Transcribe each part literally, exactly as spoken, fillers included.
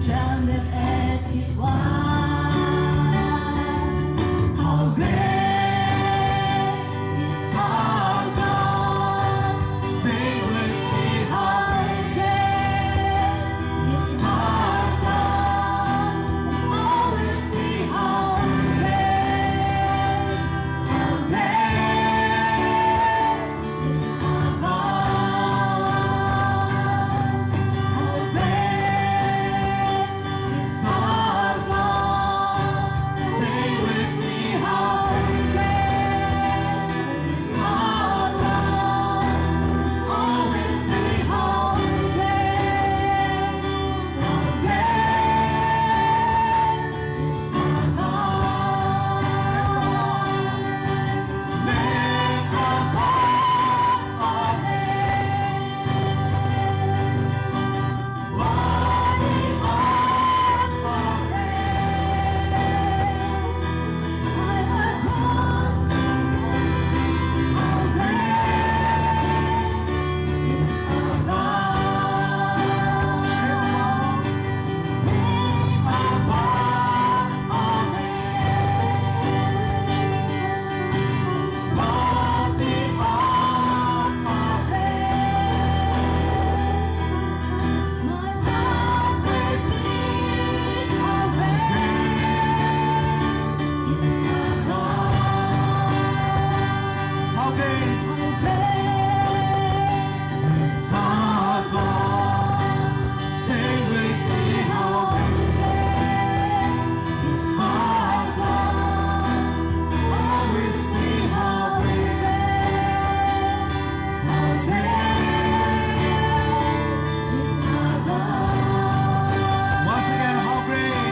Down the earth is wide. How great is our God. Sing with me, how great is our God. Oh, we sing, how great, how great is our God. How great is our God. Say with me, how great is our God. Always say, how great, how great is our God. Lift up our hands. Once again, how great,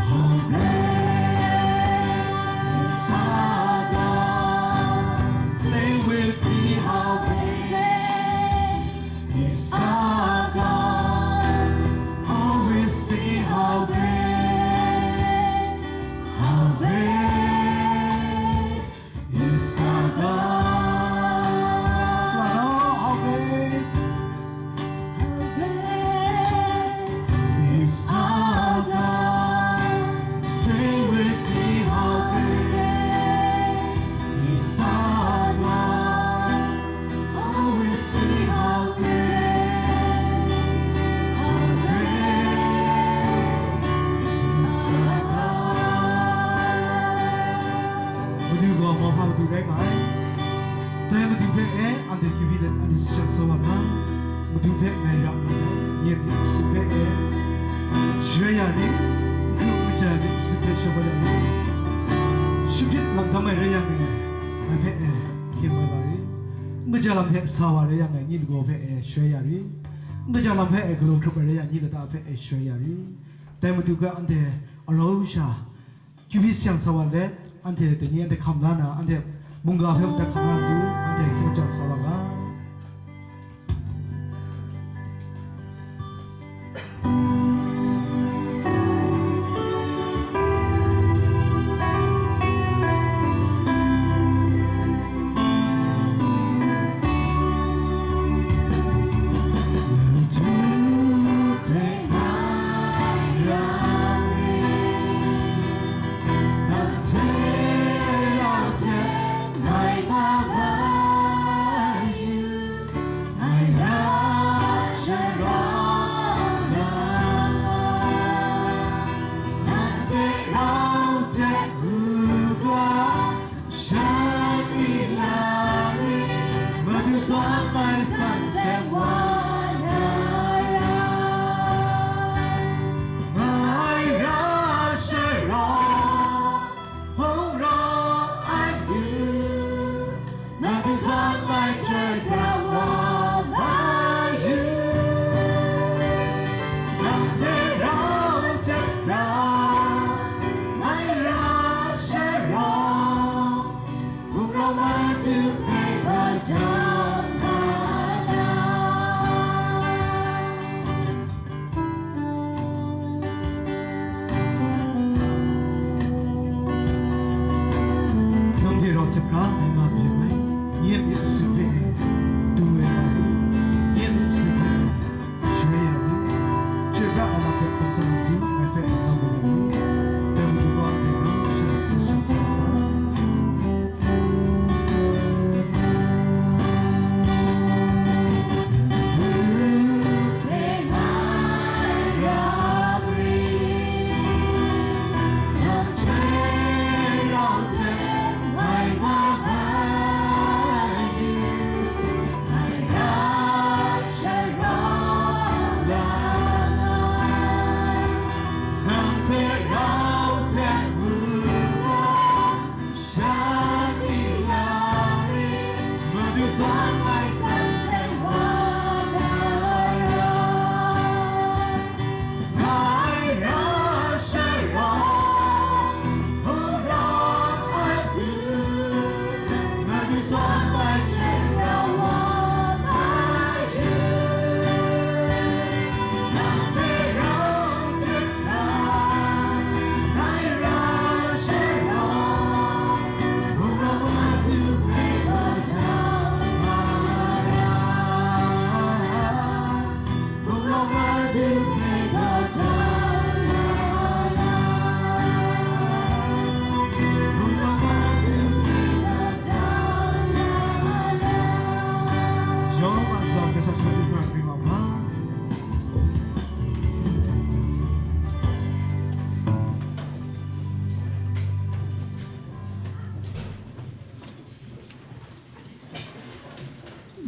how great is our God. Sing with me, how great is our God. Always sing, how great, how great is our God. How great, how great is our God. Say with me, how great is our God. Always say, how great, how great is our God. Madu gaw mauhpa madu rai nga ai. Dai Madu hpe e, anhte kyu byi let, anhte shajang sa wa nga. Madu hpe ngai rap nga ai, nye myit masin hpe e, share ya ring, n hkru n kaja ai myit masin hpe shawng ya ring, shahpit lam dam ai rai yang e, ngai hpe e, hkyen mai la ring. N kaja lam hpe sa wa rai yang e, nye lagaw hpe e, share ya ring. N kaja lam hpe e, galaw hkrup ai rai yang, nye lata hpe e, share ya ring. Dai Madu hpe anhte arau sha, kyu byi shajang sa wa let, anhte dai ni anhte hkam la na, anhte mungga hpe mungga hkam la na matu, anhte hkyen shajang sa wa nga.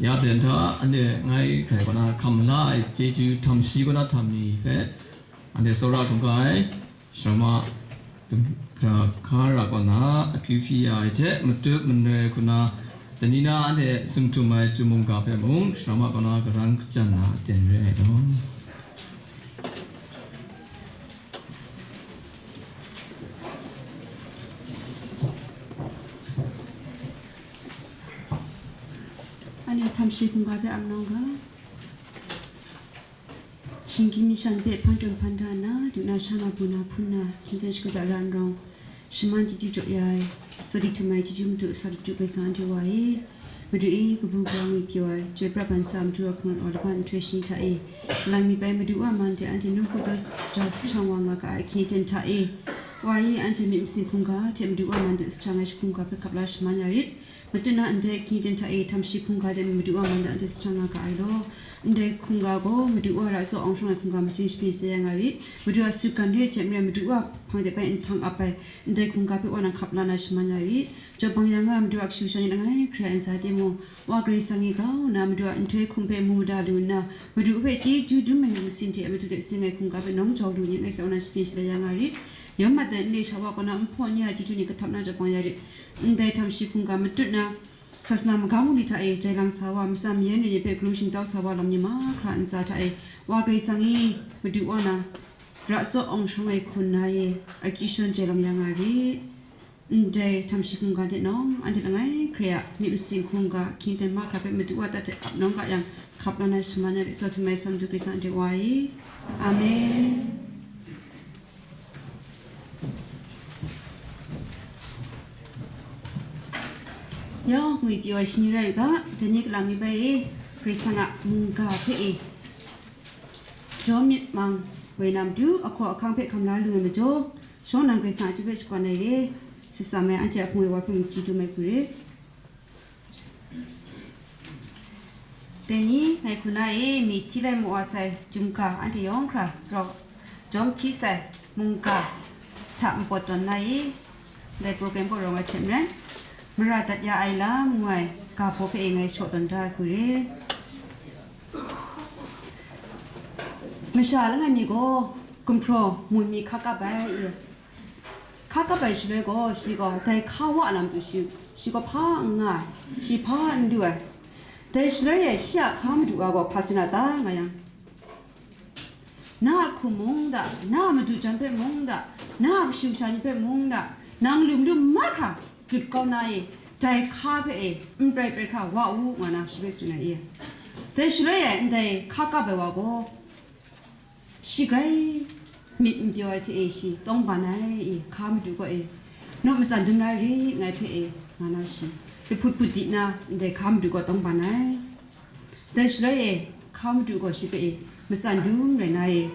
Ya ten hta, anhte ngai hkrai kaw na hkam la ai chyeju htam shi kaw na htam ni hpe, anhte tsawra hkungga ai, Shama, Kara kaw na akyu hpyi ya ai hte matut manoi hku na, dai ni na anhte tsun htum ai chyum mungga hpe mung, Shama kaw na karan kajan na aten re ai law. Anhte htam shi hkungga hpe ap nau ga. Shinggyim mi shan hpe hpan tawn hpan da nna, lu na sha na, bu na hpun na, hkying ten shagu da ra n rawng, shaman chyeju jaw ya ai, sawdi htum ai chyeju Madu, sa latu Karai Kasang anhte Wa e, Madu e, kabu gara ngwi pyaw ai, chyoi pra ban sa Madu a hkungran wa laban nhtoi shani hta e, lang mi bai Madu Wa man de anhte nawku daw jau sa hkawm wa nga ga ai ahkying aten hta e, Wa e, anhte myit masin hkungga hte Madu Wa man de sa hkawm ai hkungga hpe hkap la shaman ya rit. Matu na ndai ahkying aten hta e htam shi hkungga de Madu Wa man de anhte sa hkawm nga ga ai law. Ndai hkungga gaw Madu Wa ra tsaw awng shawng ai hkungga majing shapring sa ya nga rit. Madu a sutgan re ai hte maren Madu Wa hpang de bai nhpang ap ai ndai hkungga hpe Wa nang hkap la na shaman ya rit. Jaw bang ya nga ai Madu a kashu kasha ni langai hkrai a ntsa timung, Wa Karai Kasang e grau nna Madu a nhtoi hkum hpe mu mada lu nna, Madu hpe chyeju dum ai myit masin hte Madu hte sing ai hkungga hpe nawng jau lu ai ni langai hkrai Wa nang shapring shalai ya nga rit. Yawm mat ai n re sha Wa kaw na nhpaw ni a chyeju ni kahtap na jaw bang ya rit. Ndai htam shi hkungga matut na, sasana magam wu ni hta e jai lang sa wa, matsan mayan re ni hpe hkrung shingtau sa wa lam ni mahkra ntsa hta e, Wa Karai Kasang e, Madu Wa na, ra tsaw awng shawng ai hkun na e, akyu shawn jai lang ya nga rit. Ndai htam shi hkungga de nawng, anhte langai hkrai a myit masin hkungga, hkying ten mahkra hpe Madu Wa ta hte ap nawng ga yang, hkap la na shaman ya rit, tsaw htum ai Madu Karai Kasang anhte Wa e. Amen. Yawng ngwi pyaw ai shani rai u ga, dai ni kalang mi bai e, Karai Kasang a mungga hpe e, jawm myit mang woi na matu, ahkaw ahkang hpe hkam la lu ai majaw, shawng nnan Karai Kasang a chyu hpe shakawn ai re, sasam ai anhte a hpung ai wa hpe mung chyeju mai hku re. Dai ni, ngai hku na e, mi hti lai maw wa sai, chyum ga, anhte yawng hkra rau, jawm hti sai, mungga hta npawt tawn na e, dai program kaw rawng ai hte maren, mara dat ya ai lam ngu ai ga hpaw hpe e ngai shaw tawn da ai hku re. Masha langai mi gaw, gumhpraw mun mi hka kap ai, i, hka kap ai shaloi gaw, shi gaw dai hka wa lam tu shi, shi gaw hpa n nga ai, shi hpa n du ai. Dai shaloi e shi a hka madu wa gaw hpa tsun a ta nga yang, na a hkum mung da, na a madu jan hpe mung da, na a kashu kasha ni hpe mung da, nang lu madu mahkra dut kau na e, dai hka hpe e, n prai prai hkra wa u, nga na shi hpe tsun ai e. Dai shaloi e, ndai hka kap ai wa gaw, shi grai myit n pyaw ai hte e shi tawng ban ai, i, hka madu gaw e, naw matsan dum na rit ngai hpe e, nga na shi, lahput put di na ndai hka madu gaw tawng ban ai. Dai shaloi e, hka madu gaw shi hpe e, matsan dum rai na e,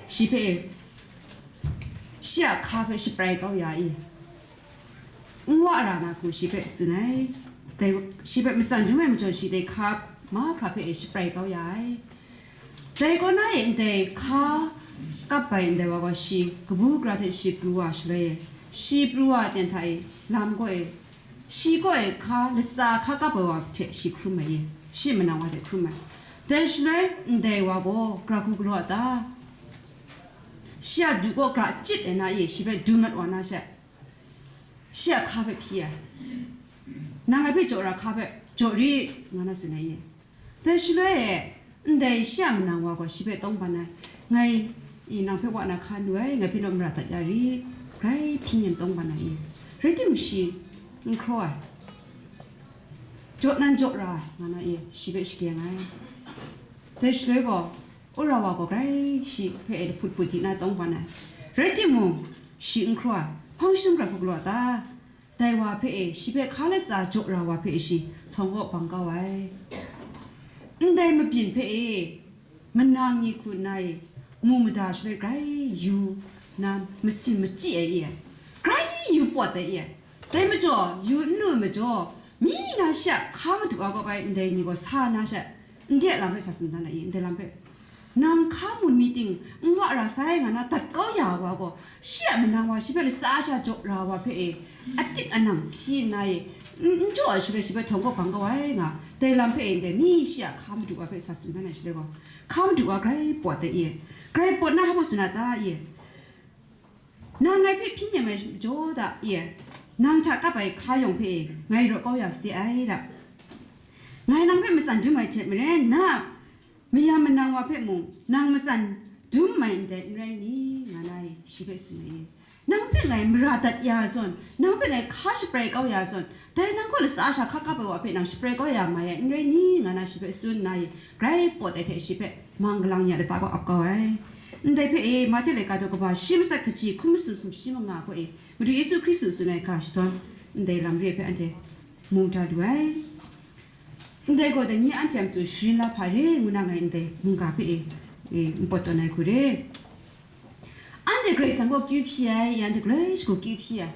shi hpe e, shi a hka hpe shaprai kau ya i, n wa ra na hku shi hpe tsun ai. Dai shi hpe matsan dum ai majaw shi dai hka mahkra hpe e shaprai kau ya ai. Dai kaw na e ndai hka kap ai ndai wa gaw shi kabu gara hte shi pru wa shaloi e, shi pru wa aten hta e lam gaw e, shi kaw e hka latsa hka kap ai wa hte shi hkrum ai e, shi manang wa hte hkrum ai. Dai shaloi ndai wa gaw gara hku galaw a ta? Shi a du kaw gara chyit ai na e shi hpe dun mat wa na she, shi a hka hpe hpyi ai. Nang ngai hpe jaw ra hka hpe jaw rit, nga na tsun ai e. Dai shaloi e, ndai shi a manang wa gaw shi hpe tawng ban ai, ngai, i, nang hpe wa na hka lu ai, ngai hpe naw mara dat ya rit, grai hpyi nem tawng ban ai e. Rai timung shi n hkraw ai, jaw nan jaw ra ai, nga na e, shi hpe shakeng ai. Dai shaloi gaw, wora wa gaw grai shi hpe e lahput put di na tawng ban ai. Rai timung, shi n hkraw ai, hpang shingkang hkra hkuk law ta? Dai wa hpe e, shi hpe hka latsa jaw ra wa hpe e shi htawng kaw bang kau ai. Ndai mabyin hpe e, manang ni hku nna e, mu mada shaloi grai yu na masin machyi ai e, grai yu pawt ai e. Dai majaw, yu n lu ai majaw, mi na shi a hka madu a kaw bai ndai ni gaw sa na she, ndai lam hpe sa tsun dan ai e, ndai lam hpe. Nang hka mun mi ting n wa ra sai nga na dat kau ya wa gaw, shi a manang wa shi hpe latsa sha jaw ra wa hpe e, atik anang hpyi nna e, n, n jaw ai shaloi shi hpe htawng kaw bang kau ai nga, dai lam hpe e ndai mi shi a hka madu wa hpe sa tsun dan ai shaloi gaw, hka madu wa grai pawt ai e, grai pawt na hpa tsun a ta e, nang ngai hpe hpyi nem ai majaw da e, nang hta kap ai hka yawng hpe e ngai raw kau ya sade ai da. Ngai nang hpe matsan dum ai hte maren, na mayam manang wa hpe mung nang matsan dum mai ndai n rai ni, nga na e, shi hpe tsun ai e. Nang hpe ngai mara dat ya zawn, nang hpe ngai hka shaprai kau ya zawn, dai nang kaw latsa sha hka kap ai wa hpe nang shaprai kau ya mai ai n rai ni, nga na shi hpe tsun na e, grai pawt ai hte shi hpe mang galang ya lata kaw ap kau ai. Ndai hpe e, Mahte laika daw kaba shi matsat kaji hkum masum sumshi manga kaw e, Madu Yesu Hkristu tsun ai ga shadawn, ndai lam re ai hpe anhte mu da lu ai. Ndai gaw, dai ni anhte a matu sharin la hpa re ngu na ngai ndai mungga hpe e, e, n pawt tawn ai hku re. Anhte Karai Kasang gaw kyu hpyi ai, anhte galoi shagu kyu hpyi ai.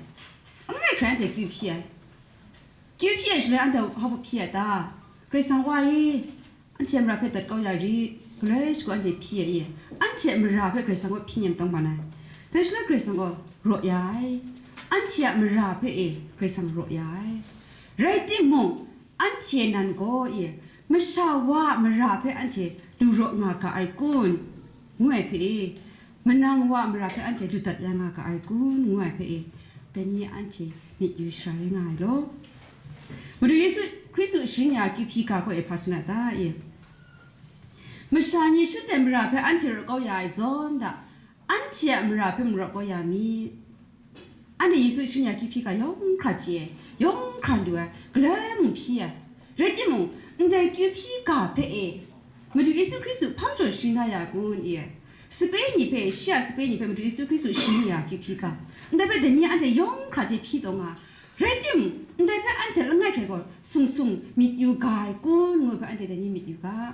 Langai hkrai anhte kyu hpyi ai. Kyu hpyi ai shaloi anhte hpa hpyi ai ta? Karai Kasang wa e, anhte a mara hpe dat kau ya rit, galoi shagu anhte hpyi ai e, anhte a mara hpe Karai Kasang gaw hpyi nem tawng ban ai. Dai shaloi Karai Kasang gaw raw ya ai, anhte a mara hpe e Karai Kasang raw ya ai. Rai timung, anhte nan gaw e, masha wa a mara hpe anhte lu raw nga ga ai kun, ngu ai hpe e, manang wa a mara hpe anhte lu dat ya nga ga ai kun, ngu ai hpe e, dai ni anhte myit yu shara rai nga ai law. Madu Yesu Hkristu sharin ya kyu hpyi ga gaw e hpa tsun a ta e? Masha ni shut ai mara hpe anhte raw kau ya ai zawn da, anhte a mara hpe mung raw kau ya mi. Anhte Yesu sharin ya kyu hpyi ga yawng hkra chye ai, yawng hkra lu ai, galoi mung hpyi ai. Rai timung, ndai kyu hpyi ga hpe e, Madu Yesu Hkristu hpang jaw sharin da ya kun e? Sape ni hpe, shi a sape ni hpe Madu Yesu Hkristu sharin ya kyu hpyi ga, ndai hpe dai ni anhte yawng hkra hte hpyi taw nga. Rai timung, ndai hpe anhte langai hkrai gaw sung sung myit yu ga ai kun, ngu hpe anhte dai ni myit yu ga.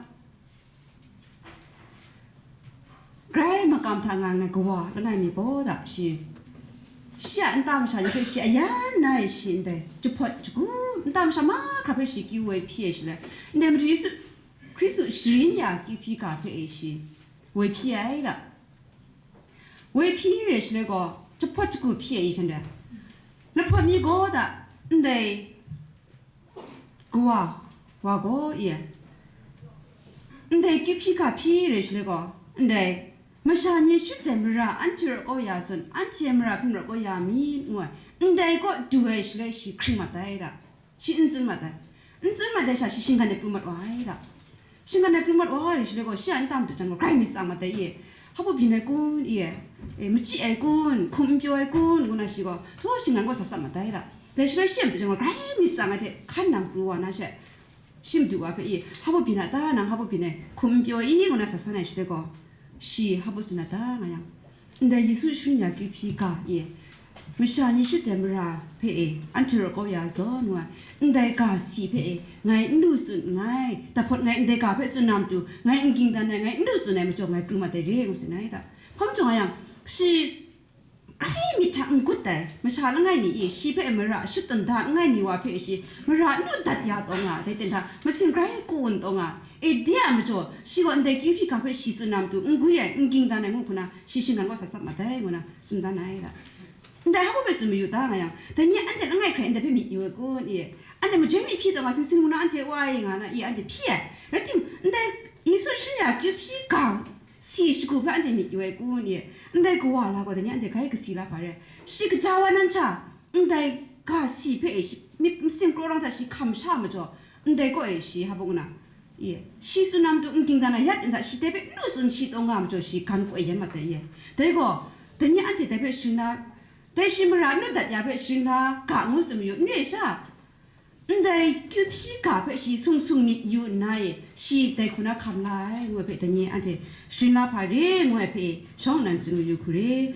Grai makam hta nga ai kawa langai mi gaw da shi, shi a nta masha ni hpe shi a yan na ai shi ndai jahpawt jagu, nta masha mahkra hpe shi kyu woi hpyi ai shaloi, ndai Madu Yesu Hkristu sharin ya kyu hpyi ga hpe e shi woi hpyi ai da. Woi hpyi re shaloi gaw, jahpawt jagu hpyi ai shaloi, lahpawt mi gaw da, ndai kawa wa gaw e, ndai kyu hpyi ga hpyi re shaloi gaw, ndai masha ni shut ai mara anhte raw kau ya zawn, anhte a mara hpe mung raw kau ya mi, ngu ai, ndai kaw du ai shaloi shi hkring mat ai da. Shi n tsun mat ai. N tsun mat ai sha, shi shinggan e pru mat wa ai da. Shinggan e pru mat wa ai re shaloi gaw, shi a nta madu jan gaw grai myit tsang mat ai e. Hpa byin ai kun e, e, machyi ai kun, hkum n pyaw ai kun, ngu na shi gaw, htaw shinggan kaw sat sat mat ai da. Dai shaloi shi a madu jan gaw grai myit tsang ai hte hkan nang pru wa na she, shi madu wa hpe e, hpa byin a ta, nang hpa byin ai, hkum n pyaw i, ngu na sat san ai shaloi gaw, shi hpa tsun a ta, nga yang, ndai Yesu sharin ya kyu hpyi ga e, masha ni shut ai mara hpe e, anhte raw kau ya zawn wa, ndai ga si hpe e, ngai n lu tsun nngai, dahpawt ngai ndai ga hpe tsun na matu, ngai n ging dan ai, ngai n lu tsun ai majaw, ngai pru mat ai re, ngu tsun ai da. Hpa majaw nga yang, shi grai myit hta n gut ai masha langai mi e, shi hpe mara shut tawn da nngai mi wa hpe shi mara n lu dat ya taw nga, dai ten hta masin grai kun taw nga, e, de a majaw, shi gaw ndai kyu hpyi ga hpe shi tsun na matu, n gwi ai, n ging dan ai ngu hku na, shi shinggan kaw sat sat mat ai, ngu na tsun dan ai da. Ndai hpa hpe tsun mayu ta nga yang, dai ni anhte langai hkrai ndai hpe myit yu ai kun e, anhte majoi mi hpyi taw nga, simsin ngu na anhte wa ai nga na e, anhte hpyi ai. Rai tim, ndai Yesu sharin ya kyu hpyi ga si shagu hpe anhte myit yu ai kun e, ndai kawa la gaw, dai ni anhte grai kasi la hpa re. Shi kaja wa nan sha, ndai ga si hpe e shi, myit masin krawlang hta shi hkam sha majaw, ndai kaw e shi hpa ngu na, e, shi tsun na matu n ging dan ai, ya ten hta shi dai hpe n lu tsun shi taw nga majaw, shi gan kaw e yan mat ai e. Dai gaw, dai ni anhte dai hpe sharin la, dai shi mara n lu dat ya hpe sharin la ga ngu tsun mayu, n re sha, ndai kyu hpyi ga hpe shi sung sung myit yu nna e, shi dai hku na hkam la ai, ngu ai hpe dai ni anhte sharin la hpa re, ngu ai hpe shawng nnan tsun mayu hku re.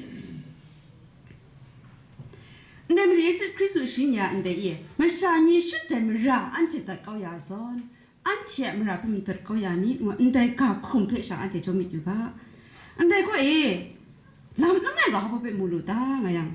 Ndai Madu Yesu Hkristu sharin ya ndai e, masha ni shut ai mara anhte dat kau ya zawn, anhte a mara hpe madat kau ya mi, ngu ai ndai ga hkum hpe sha anhte jaw myit yu ga. Ndai gaw e, lam langai ga hpa hpe mu lu ta nga yang,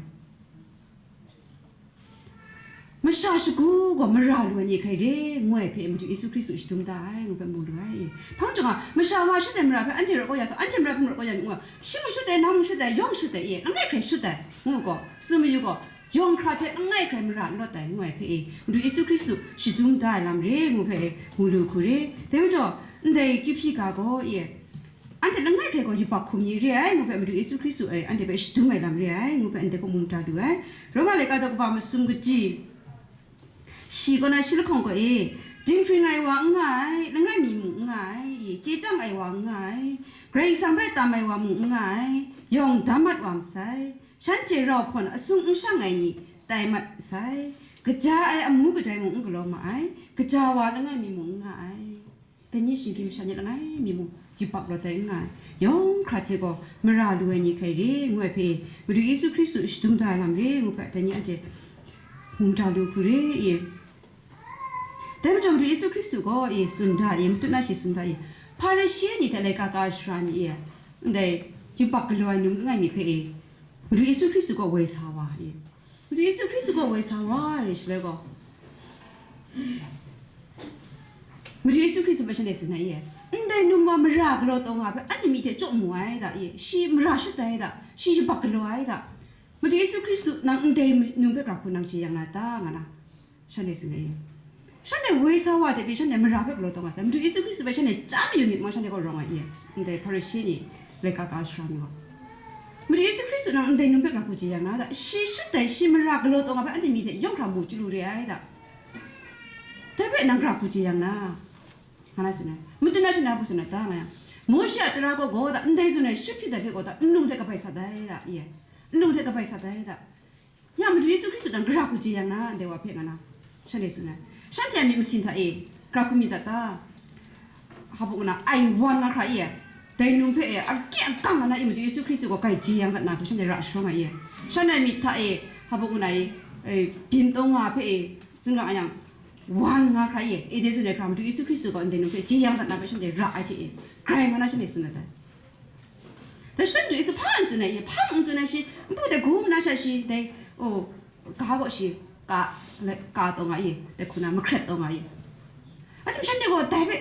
masha shagu gaw mara lu ai ni hkai re, ngu ai hpe Madu Yesu Hkristu shadum da ai, ngu hpe mu lu ai. Hpang jang a, masha wa shut ai mara hpe anhte raw kau ya sa, anhte mara hpe marawk kau ya mi, ngu ai, shi mung shut ai, nang mung shut ai, yawng shut ai e, langai hkrai shut ai, ngu gaw, tsun mayu gaw, Yawng hkra hte langai hkrai mara n lawt ai ngu ai hpe e, Madu Yesu Hkristu shadum da ai lam re ngu hpe e, mu lu hku re. Dai majaw, ndai kyu hpyi ga gaw e, anhte langai hkrai gaw yubak hkum ni re ai ngu hpe Madu Yesu Hkristu e anhte hpe shadum ai lam re ai ngu hpe ndai gaw mu mada lu ai. Roma laika daw kaba masum kaji, shi kaw na shi lahkawng kaw e, dinghpring ai wa n nga ai, langai mi mung n nga ai, chye chyang ai wa n nga ai, Karai Kasang hpe tam ai wa mung n nga ai, yawng dam mat wa masai, shanhte rau hpawn asung n shang ai ni tai mat masai, kaja ai amu kadai mung n galaw ma ai, kaja wa langai mi mung n nga ai. Dai ni shinggyim masha ni langai mi mung yubak lawt ai n nga ai, yawng hkra hte gaw mara lu ai ni hkai re ngu ai hpe, Madu Yesu Hkristu shadum da ai lam re ngu hpe, dai ni anhte mu mada lu hku re i. Dai majaw Madu Yesu Hkristu gaw i tsun da i, matut na shi tsun da i, Hparishe ni hte laika ka shara ni i, ndai yubak galaw ai num langai mi hpe i, Madu Yesu Hkristu gaw woi sa wa i. Madu Yesu Hkristu gaw woi sa wa ai shaloi gaw, Madu Yesu Hkristu hpe shanhte tsun ai e, ndai num wa mara galaw taw nga hpe anhte myi hte chyaw mu ai da e, shi mara shut ai da, shi yubak galaw ai da. Madu Yesu Hkristu nang ndai num hpe gara hku nang chye yang na ta, nga na shanhte tsun ai e. Shanhte woi sa wa hte pyi shanhte mara hpe galaw taw nga sai, Madu Yesu Hkristu hpe shanhte chyam yu myit ma, shanhte gaw rawng ai e, ndai Hparishe ni, laika ka shara ni gaw. Madu Yesu Hkristu nang ndai num hpe gara hku chye yang na da, shi shut ai, shi mara galaw taw nga hpe anhte myi hte yawng hkra mu chyalu re ai da. Dai hpe nang gara hku chye yang na, nga na tsun ai. Matut na shanhte hpa tsun ai ta, nga yang, Mawshe a tara gaw gaw da, ndai zawn e shut hpyit ai hpe gaw da, nlung hte kabai sat ai da, i e, nlung hte kabai sat ai da. Ya, Madu Yesu Hkristu nang gara hku chye yang na, ndai wa hpe, nga na shanhte tsun ai. Shanhte a myit masin hta e gara hku myit dat ta? Hpa ngu na, ai wan nga hkra i e, dai num hpe e, agyi agam nga na i, Madu Yesu Hkristu gaw grai chye yang dat na hpe shanhte ra sharawng ai i. Shanhte myit hta e, hpa ngu na i, e, byin taw nga hpe e, tsun ga yang, wan nga hkra i e, e dai zawn e hkra Madu Yesu Hkristu gaw ndai num hpe chye yang dat na hpe shanhte ra ai hte e, grai nga na shanhte tsun dat ai. Dai shaloi Madu Yesu hpa n tsun ai i, hpa n tsun ai shi, npu dai gu na sha shi, dai, o, ga gaw shi, ka, ka taw nga i, dai hku na mahkret taw nga i. Atum shanhte gaw dai hpe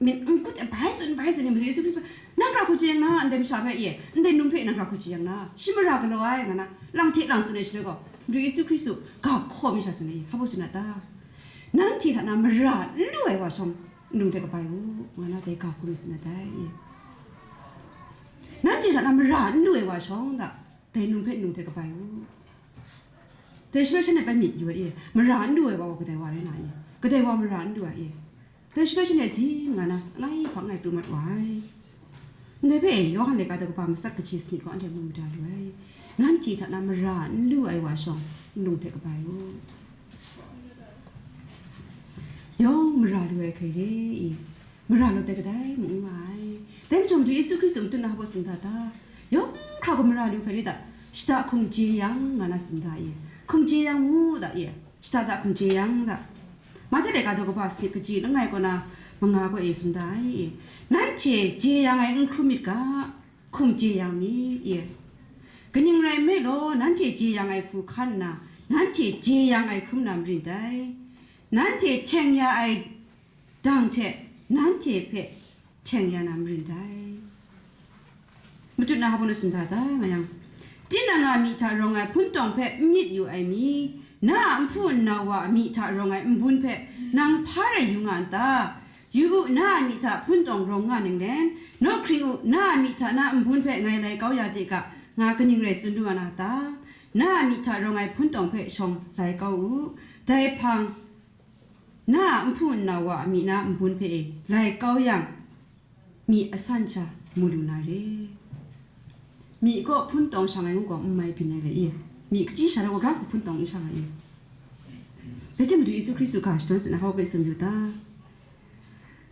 myit n kut ai, bai tsun, bai tsun i, Madu Yesu Hkristu, nang gara hku chye yang na, ndai masha hpe i, ndai num hpe nang gara hku chye yang na, shi mara galaw ai, nga na, lang hte lang tsun ai shaloi gaw, Madu Yesu Hkristu ga hkaw mi sha tsun ai i, hpa tsun ai ta? Nanhte hta na mara n lu ai wa shawng, nlung hte kabai u, nga na dai ga hku mi tsun ai dai i. Nanhte hta na mara n lu ai wa shawng da, dai num hpe nlung hte kabai u. Dai shaloi shanhte bai myit yu ai e, mara n lu ai wa gaw kadai wa rai na i? Kadai wa mara n lu ai e? Dai shaloi shanhte zing nga na, langai hpa langai pru mat wa ai. Ndai hpe Yawhan laika daw kaba matsat kaji sanit gaw anhte mu mada lu ai. Nanhte hta na mara n lu ai wa shawng, nlung hte kabai u. Yawng mara lu ai hkai re i, mara lawt ai kadai mung n nga ai. Dai majaw Madu Yesu Hkristu matut na hpa tsun da ta? Yawng hkra gaw mara lu hkai re da, shada hkum chye yang, nga na tsun da i, hkum chye yang mu da i, shada hta hkum chye yang da. Mahte laika daw kaba sanit kaji langai kaw na manga gaw e tsun da ai i, nanhte chye yang ai n hkrum myit ga, hkum chye yang myit i. Kaning rai nme law, nanhte chye yang ai hku hkan nna, nanhte chye yang ai hkrum na marin dai. Nanhte hkyeng ya ai dang hte nanhte hpe hkyeng ya na marin dai. Matut na hpa ngu na tsun da ta, nga yang, tinang a myi hta rawng ai hpun tawng hpe n myit yu ai mi, na a nhpu nna wa a myi hta rawng ai n-bun hpe nang hpa rai yu nga n ta? Yu u, na a myi hta hpun tawng rawng nga ninglen, naw hkring u, na a myi hta na a n-bun hpe ngai lai kau ya de ga, nga kaning rai tsun lu nga na ta? Na a myi hta rawng ai hpun tawng hpe shawng lai kau u. Dai hpang, na a nhpu nna wa a myi na a n-bun hpe e lai kau yang, myi asan sha mu lu na re. Myi kaw hpun tawng shang ai ngu gaw n mai byin ai re i? Myi kaji sha rai gaw, gara hku hpun tawng n shang ai i? Rai timung, Madu Yesu Hkristu ga shadawn tsun ai hpa hpe tsun yu ta?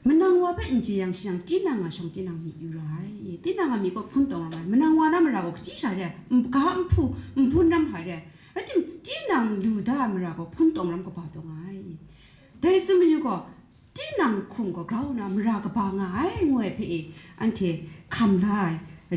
Manang wa hpe n chye yang shi yang, tinang a shawng tinang myi yu ra ai i? Tinang a myi kaw hpun tawng ra ai. Manang wa na mara gaw kaji sha re ai, n-, ga nhpu, n-bun ram hpa re ai. Rai timung, tinang lu da ai mara gaw hpun tawng ram kaba taw nga ai i? Dai tsun mayu gaw, tinang hkum gaw grau nna mara kaba nga ai, ngu ai hpe e, anhte hkam la ai,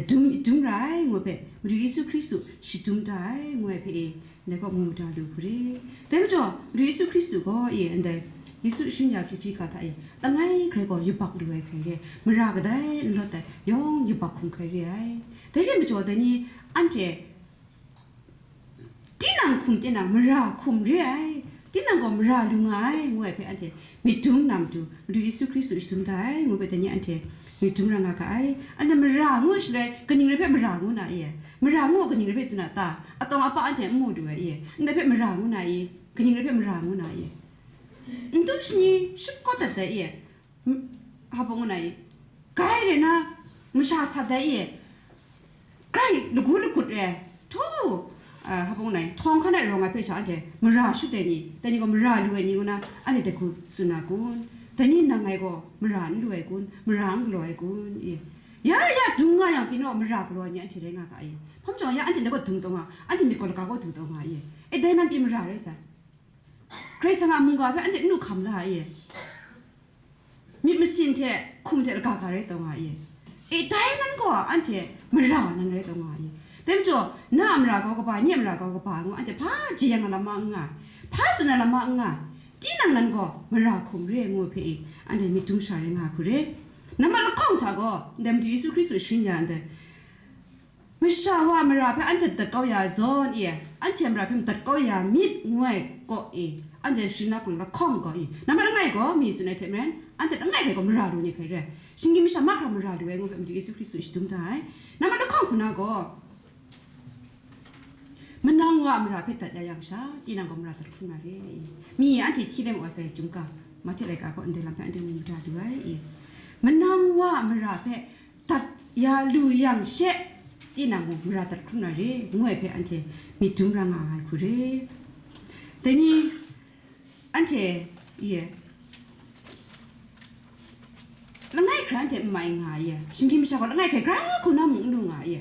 dum, dum ra ai, ngu ai hpe, Madu Yesu Hkristu shadum da ai, ngu ai hpe e, ndai gaw mu mada lu hku re. Dai majaw, Madu Yesu Hkristu gaw e, ndai Yesu shing ya hpyi hpyi ga hta e, langai hkrai gaw yubak lu ai hkai re, mara kadai n lawt ai, yawng yubak hkum hkai re ai. Dai re majaw, dai ni anhte Tinang hkum tinang mara hkum re ai, tinang gaw mara lu nga ai, ngu ai hpe anhte myit dum na matu, Madu Yesu Hkristu shadum da ai, ngu hpe dai ni anhte myit dum ra nga ga ai. Anhte mara ngu shaloi, kaning rai hpe mara ngu na i? Mara ngu kaning rai hpe tsun a ta? Atawng apa anhte n mu du ai i? Ndai hpe mara ngu na i? Kaning rai hpe mara ngu na i? N dum shani shup kawt dat dai i? Hpa ngu na i? Grai rai na, masha sat dai i? Grai lagu lagut re, htaw, a, hpa ngu na i, htawng hkan ai rawng ai hpe sha anhte mara shut ai ni, dai ni gaw mara lu ai ni ngu na, anhte dai hku tsun na kun? Dai ni nang ngai gaw mara n lu ai kun? Mara n galaw ai kun? I, ya, ya, dung nga yang pyi naw mara galaw ai ni anhte rai nga ga i? Hpa majaw ya anhte ndai gaw dung taw nga, anhte myit gaw laga gaw dung taw nga i? E, dai nan pyi mara rai sai. Karai Kasang a mungga hpe anhte n lu hkam la i? Myit masin hte hkum hte laga ga rai taw nga i? E, dai nan gaw anhte mara nan rai taw nga i? Dai majaw, na a mara gaw kaba, nye a mara gaw kaba ngu, anhte hpa jeyang ai lam ma n nga, hpa tsun ai lam ma n nga, tinang nan gaw mara hkum re ngu hpe i, anhte myit dum sha rai nga hku re. Nambat lahkawng hta gaw, ndai Madu Yesu Hkristu sharin ya ndai, masha wa mara hpe anhte dat kau ya zawn e, anhte mara hpe madat kau ya myit ngu ai kaw e, anhte sharin na hpang lahkawng gaw e, nambat langai gaw mi tsun ai hte maren, anhte langai hkrai gaw mara lu ni hkrai re ai. Shinggyim masha mahkra mara lu ai ngu hpe Madu Yesu Hkristu shadum da ai. Nambat lahkawng hku na gaw, manang wa a mara hpe dat ya yang sha, tinang gaw mara dat hkrum na re ai. Mi anhte hti lem wa sai chyum ga, Mahte laika gaw ndai lam hpe anhte mu mada lu ai. Manang wa a mara hpe dat ya lu yang she, tinang gaw mara dat hkrum na re, ngu ai hpe anhte myit dum ra nga ai hku re. Dai ni, anhte, ye, langai hkrai anhte n mai nga ye, shinggyim masha gaw langai hkrai gra hku na mung n lu nga ye.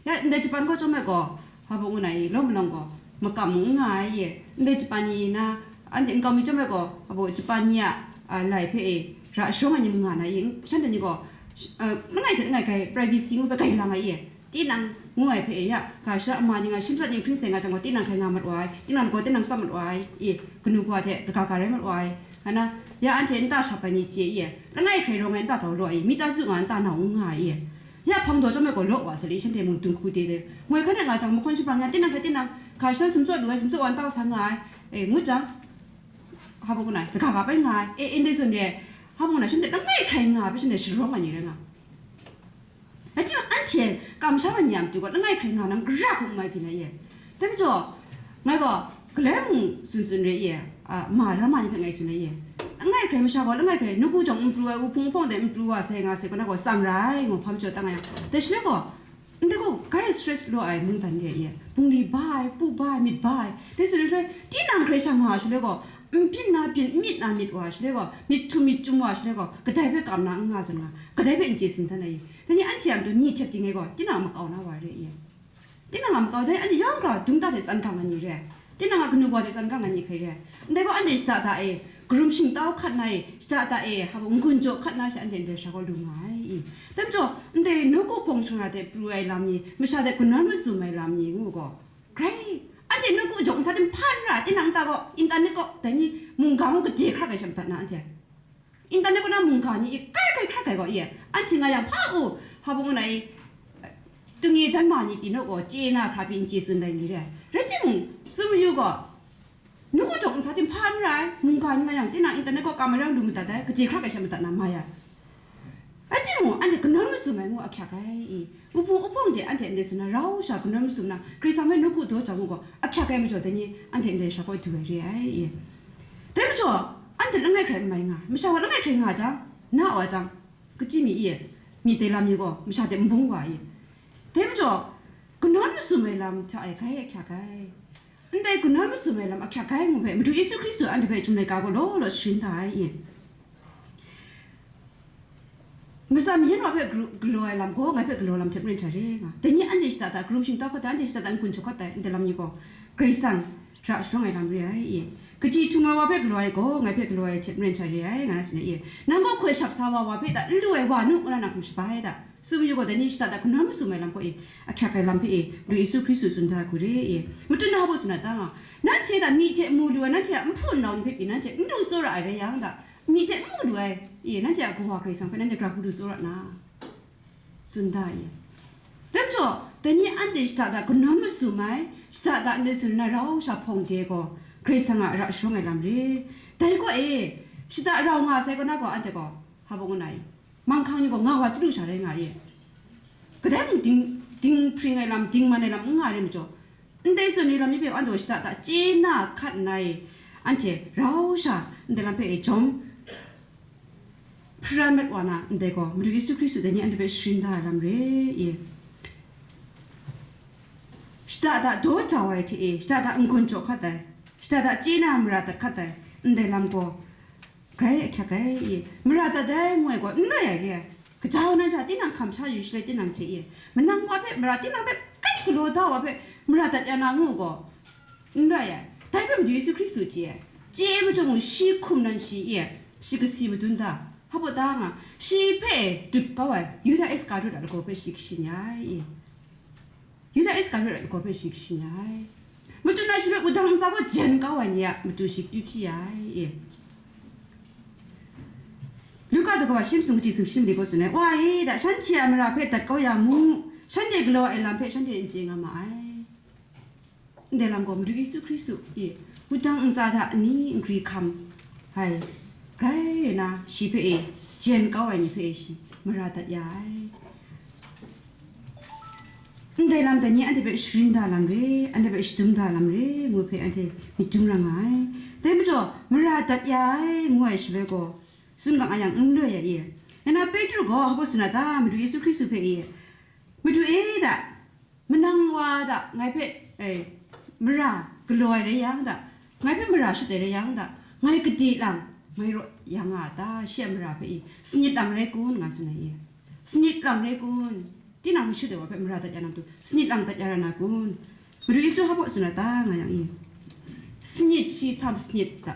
Ya, ndai Japan gaw chyawm ai gaw, hpa ngu na i, law malawng gaw, makam mung n nga ai i, ndai Japan ni na, anhte nkau mi chyawm ai gaw, hpa Japan ni a, a, lai hpe e, ra sharawng ai ni mung nga na i, shanhte ni gaw, sh-, a, langai hte langai hkrai, privacy ngu hpe gailang ai i, tinang ngu ai hpe e, ya, ga shara ama ni nga, shim sat ni hpring sai nga jang gaw, tinang hkrai nga mat wa ai, tinang lagaw tinang tsap mat wa ai i, kanu kawa hte lagaga rai mat wa ai, nga na, ya anhte nta shap ai ni chye i, langai hkrai rawng ai nta tau law ai i, mita zu nga nta nau n nga ai i, ya hpang daw chyawm ai gaw law wa sa le, shanhte mung dung hku de de. Moi hkan rai nga jang, mahkawn shapang ya, tinang hkrai tinang, ga shara sumtsaw lu ai, sumtsaw wa nta sa nga ai, e, ngu jang, hpa ngu na, lagaga bai nga ai, e, ndai zawn re, hpa ngu na, shanhte langai hkrai nga ai hpe shanhte sharawng ai ni rai nga. Rai timung, anhte kamsham ai ni a matu gaw, langai hkrai nga na, gara hku n mai byin ai ye. Dai majaw, ngai gaw, galoi mung tsun tsun re ye, a, ma ra ma ni hpe ngai tsun ai ye. Langai hkrai masha gaw, langai hkrai, nawku jawng n pru ai, wuhpung wuhpawng de n pru wa sai nga sai, kaw na gaw tsam ra ai, ngu hpa majaw tang ai yang. Dai shaloi gaw, ndai gaw, grai stress law ai mungdan re ye. Bungli ba ai, pu ba ai, myit ba ai. Dai shaloi, tinang hkrai sha nga shaloi gaw, n byin na byin, n myit na myit wa shaloi gaw, myit htum myit chyum wa shaloi gaw, kadai hpe kam na n nga zawn nga, kadai hpe n chye tsun htan ai. Dai ni anhte a matu ni htet ting ai gaw, tinang a makau na wa re ye. Tinang a makau dai, anhte yawng hkra dung ta hte tsan gang ai ni re. Tinang a kanu kawa hte tsan gang ai ni hkrai re. Ndai gaw anhte shada da e, karum shingtau hkat na e, shada da e, hpa n-gun jaw hkat na she anhte ndai sha gaw lu nga ai i. Dai majaw, ndai nawku hpawng shara hte pru ai lam ni, masha hte kanawn masum ai lam ni ngu gaw, grai, anhte nawku jawng nsa tim hpan ra, tinang nta gaw, internet gaw, dai ni mungga ngu gade hkrak ai sha madat na anhte. Internet kaw na mungga ni i kai kai hkrak ai gaw i, anhte nga yang hpa u, hpa bung na i, tung e dan ma ni pyi naw gaw, chye na hkra pyi n chye tsun ai ni re. Rai timung, tsun mayu gaw, nawku jawng nsa tim hpa n ra ai, mungga ni nga yang, tinang internet kaw kam ai rau lu madat ai, gade hkrak ai sha madat na mai ai. Rai timung, anhte kanawn masum ai ngu ahkyak ai i, wuhpung wuhpawng de anhte ndai tsun na, rau sha kanawn masum na, Karai Kasang hpe nawku daw jang u gaw, ahkyak ai majaw dai ni, anhte ndai sha gaw du ai re ai i. Dai majaw, anhte langai hkrai n mai nga, masha gaw langai hkrai nga jang, na wa jang, kachyi mi i, myit dai lam ni gaw, masha hte n bung wa i. Dai majaw, kanawn masum ai lam hta e grai ahkyak ai. Ndai kanawn masum ai lam ahkyak ai ngu hpe, Madu Yesu Hkristu anhte hpe Chyum laika gaw law law sharin da ai i. Matsan mayan wa hpe garu-, galaw ai lam gaw, ngai hpe galaw lam hte maren hta re nga. Dai ni anhte shada da karum shingtau hkat ai, anhte shada da n-gun jaw hkat ai, ndai lam ni gaw, Karai Kasang ra sharawng ai lam re ai i. Kaji htum ai wa hpe galaw ai gaw, ngai hpe galaw ai hte maren hta re ai, nga na tsun ai i. Nang gaw hkoi shap sa wa, wa hpe ta n lu ai wa nu, ngu na nang hkum shabai ai ta? Tsun mayu gaw, dai ni shada da kanawn masum ai lam hpe e, ahkyak ai lam hpe e, Madu Yesu Hkristu tsun da hku re e. Matut na hpa tsun na ta nga, nanhte ta myi hte mu lu ai, nanhte a nhpu nnau ni hpe pyi nanhte n lu tsawra ai rai yang ta, myi hte n mu lu ai, e, nanhte a Kawa Karai Kasang hpe nanhte gara hku lu tsawra na, tsun da e. Dai majaw, Dai ni anhte shada da kanawn masum ai, shada da ndai tsun na rau sha hpawng de gaw, Karai Kasang a ra sharawng ai lam re. Dai gaw e, shada rau nga sai kaw na gaw, anhte gaw, hpa bung nna e, manghkang ni gaw nga wa chyalu sha rai nga e. Kadai mung ding, ding hpring ai lam, dingman ai lam n nga re majaw, ndai tsun ni lam ni hpe anhte gaw shada da chye na hkat nna e, anhte rau sha ndai lam hpe e jawm, hparan mat wa na ndai gaw, Madu Yesu Hkristu dai ni anhte hpe sharin da ai lam re i. Shada da daw jau ai hte e, shada da n-gun jaw hkat ai, shada da chye na mara dat hkat ai, ndai lam gaw grai ahkyak ai i. Mara dat ai ngu ai gaw n loi ai re ai. Kaja wa nan hta tinang hkam sha yu shaloi tinang chye i. Manang wa hpe, mara tinang hpe kai galaw da wa hpe mara dat ya na ngu gaw, n rai ai. Dai hpe Madu Yesu Hkristu chye ai. Chye ai majaw mung, shi hkum nan shi i, shi kasi madun da, hpa baw da nga, shi hpe dut kau ai Yuda Iskariot a lagaw hpe shi kashi ni ai i. Yuda Iskariot a lagaw hpe shi kashi ni ai. Matu na shi hpe wudang ntsa gaw jen kau ai ni a matu shi akyu hpyi ai i. Luka daw kawa shi masum kaji sumshi mali gaw tsun ai, Wa e, da, shanhte a mara hpe dat kau ya mu, shanhte galaw ai lam hpe shanhte n chye nga ma ai. Ndai lam gaw Madu Yesu Hkristu i wudang ntsa hta ni nkri hkam ai, grai na shi hpe e jen kau ai ni hpe e shi mara dat ya ai. Ndai lam dai ni anhte hpe sharin da lam re, anhte hpe shadum da lam re, ngu hpe anhte myit dum ra nga ai. Dai majaw, mara dat ya ai, ngu ai shaloi gaw, tsun ga nga yang n loi ai i? Ngai na Petru gaw hpa tsun a ta, Madu Yesu Hkristu hpe i? Madu e da, manang wa da, ngai hpe, e, mara galaw ai rai yang da, ngai hpe mara shut ai rai yang da, ngai gade lang, ngai raw ya nga a ta, shi a mara hpe i, sanit lang rai kun, nga tsun ai i? Sanit lang rai kun? Tinang hpe shut ai wa hpe mara dat ya na matu, sanit lang dat ya ra na kun? Madu Yesu hpa tsun a ta, nga yang i? Sanit shi htam sanit da,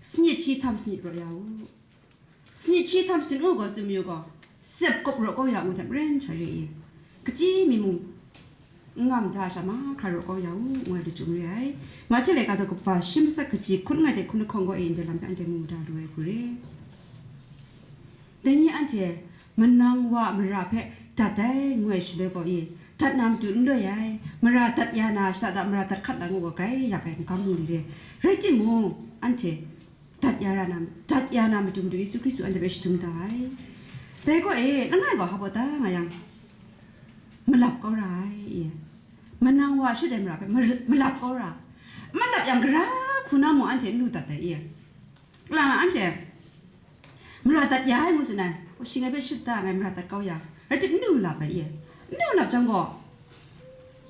sanit shi htam sanit raw ya u. Sanit shi htam sanit u gaw, tsun mayu gaw, sep kawp raw kau ya u hte maren sha re i? Kaji mi mung n ngam da sha mahkra raw kau ya u, ngu ai lachyum re ai. Mahte laika daw kaba shi matsat kaji hkun langai hte hkun lahkawng gaw e, ndai lam hpe anhte mu da lu ai hku re. Dai ni anhte manang wa mara hpe dat ai, ngu ai shaloi gaw e, dat na matu n loi ai, mara dat ya na, shada da mara dat hkat na ngu gaw grai yak ai magam lu ni re. Rai timung, anhte dat ya ra na, dat ya na matu Madu Yesu Hkristu anhte hpe shadum da ai. Dai gaw e, langai gaw hpa baw da nga yang, malap kau ra ai, e. Manang wa shut ai mara hpe mar-, malap kau ra. Malap yang, gara hku na mung anhte n lu dat ai, e. Kalang anhte mara dat ya ai ngu tsun ai, shi ngai hpe shut da, ngai mara dat kau ya, rai tim, n lu malap ai, e. N lu malap jang gaw,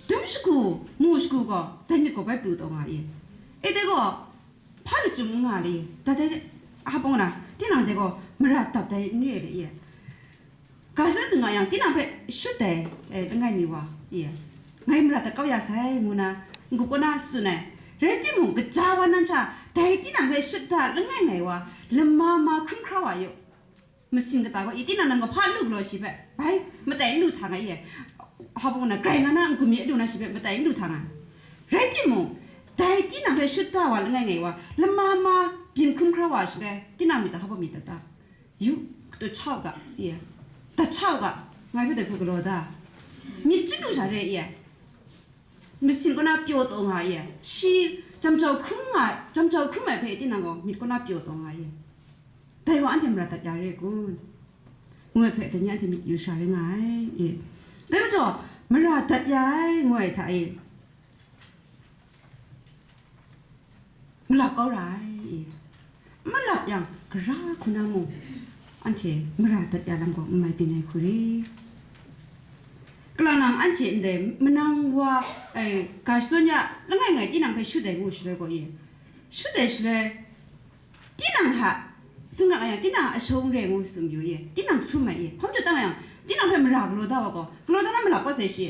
dum shagu, mu shagu gaw, dai myit gaw bai pru taw nga ai, e. E, dai gaw, hpa lachyum n nga li, dat ai, a bawng na, tinang dai gaw mara dat ai n re ai le, i? Ga shadawn zun nga yang, tinang hpe shut ai, e, langai mi wa, i? Ngai mara dat kau ya sai, ngu na, n-gup kaw na tsun ai. Rai timung, gaja wa nan hta, dai tinang hpe shut da langai ngai wa, lama ma hkrum hkra wa yu. Masin kata gaw, i, tinang nan gaw hpa lu galaw shi hpe, bai, matai n lu htang ai, i? Hpa bawng na, grai nga na n-gun mi a lu na shi hpe matai n lu htang ai. Rai timung, dai tinang hpe shut da wa langai ngai wa, lama ma byin hkrum hkra wa shaloi, tinang myit hta hpa baw myit dat ta? Yu, katu cha u ga, i? Dat cha u ga, ngai hpe dai hku galaw da. Myit chyalu sha re, i? Masin kaw na pyaw taw nga, i? Shi jamjau hkrum nga, jamjau hkrum ai hpe tinang gaw myit kaw na pyaw taw nga, i? Dai wa anhte mara dat ya re kun? Ngu ai hpe dai ni anhte myit yu sha rai nga ai, i? Dai majaw, mara dat ya ai, ngu ai hta e, malap kau ra ai, i? Malap yang, gara hku na mung, anhte mara dat ya lam gaw n mai byin ai hku re. Kalang nang anhte ndai manang wa, ai, ga shadawn ya langai ngai tinang hpe shut ai ngu shaloi gaw, i? Shut ai shaloi, tinang hta, sumrak ai yang, tinang a shawng re ngu sum yu, i? Tinang sum ai, i? Hpawm jaw tang yang, tinang hpe mara galaw da wa gaw, galaw da na malap kau sai shi.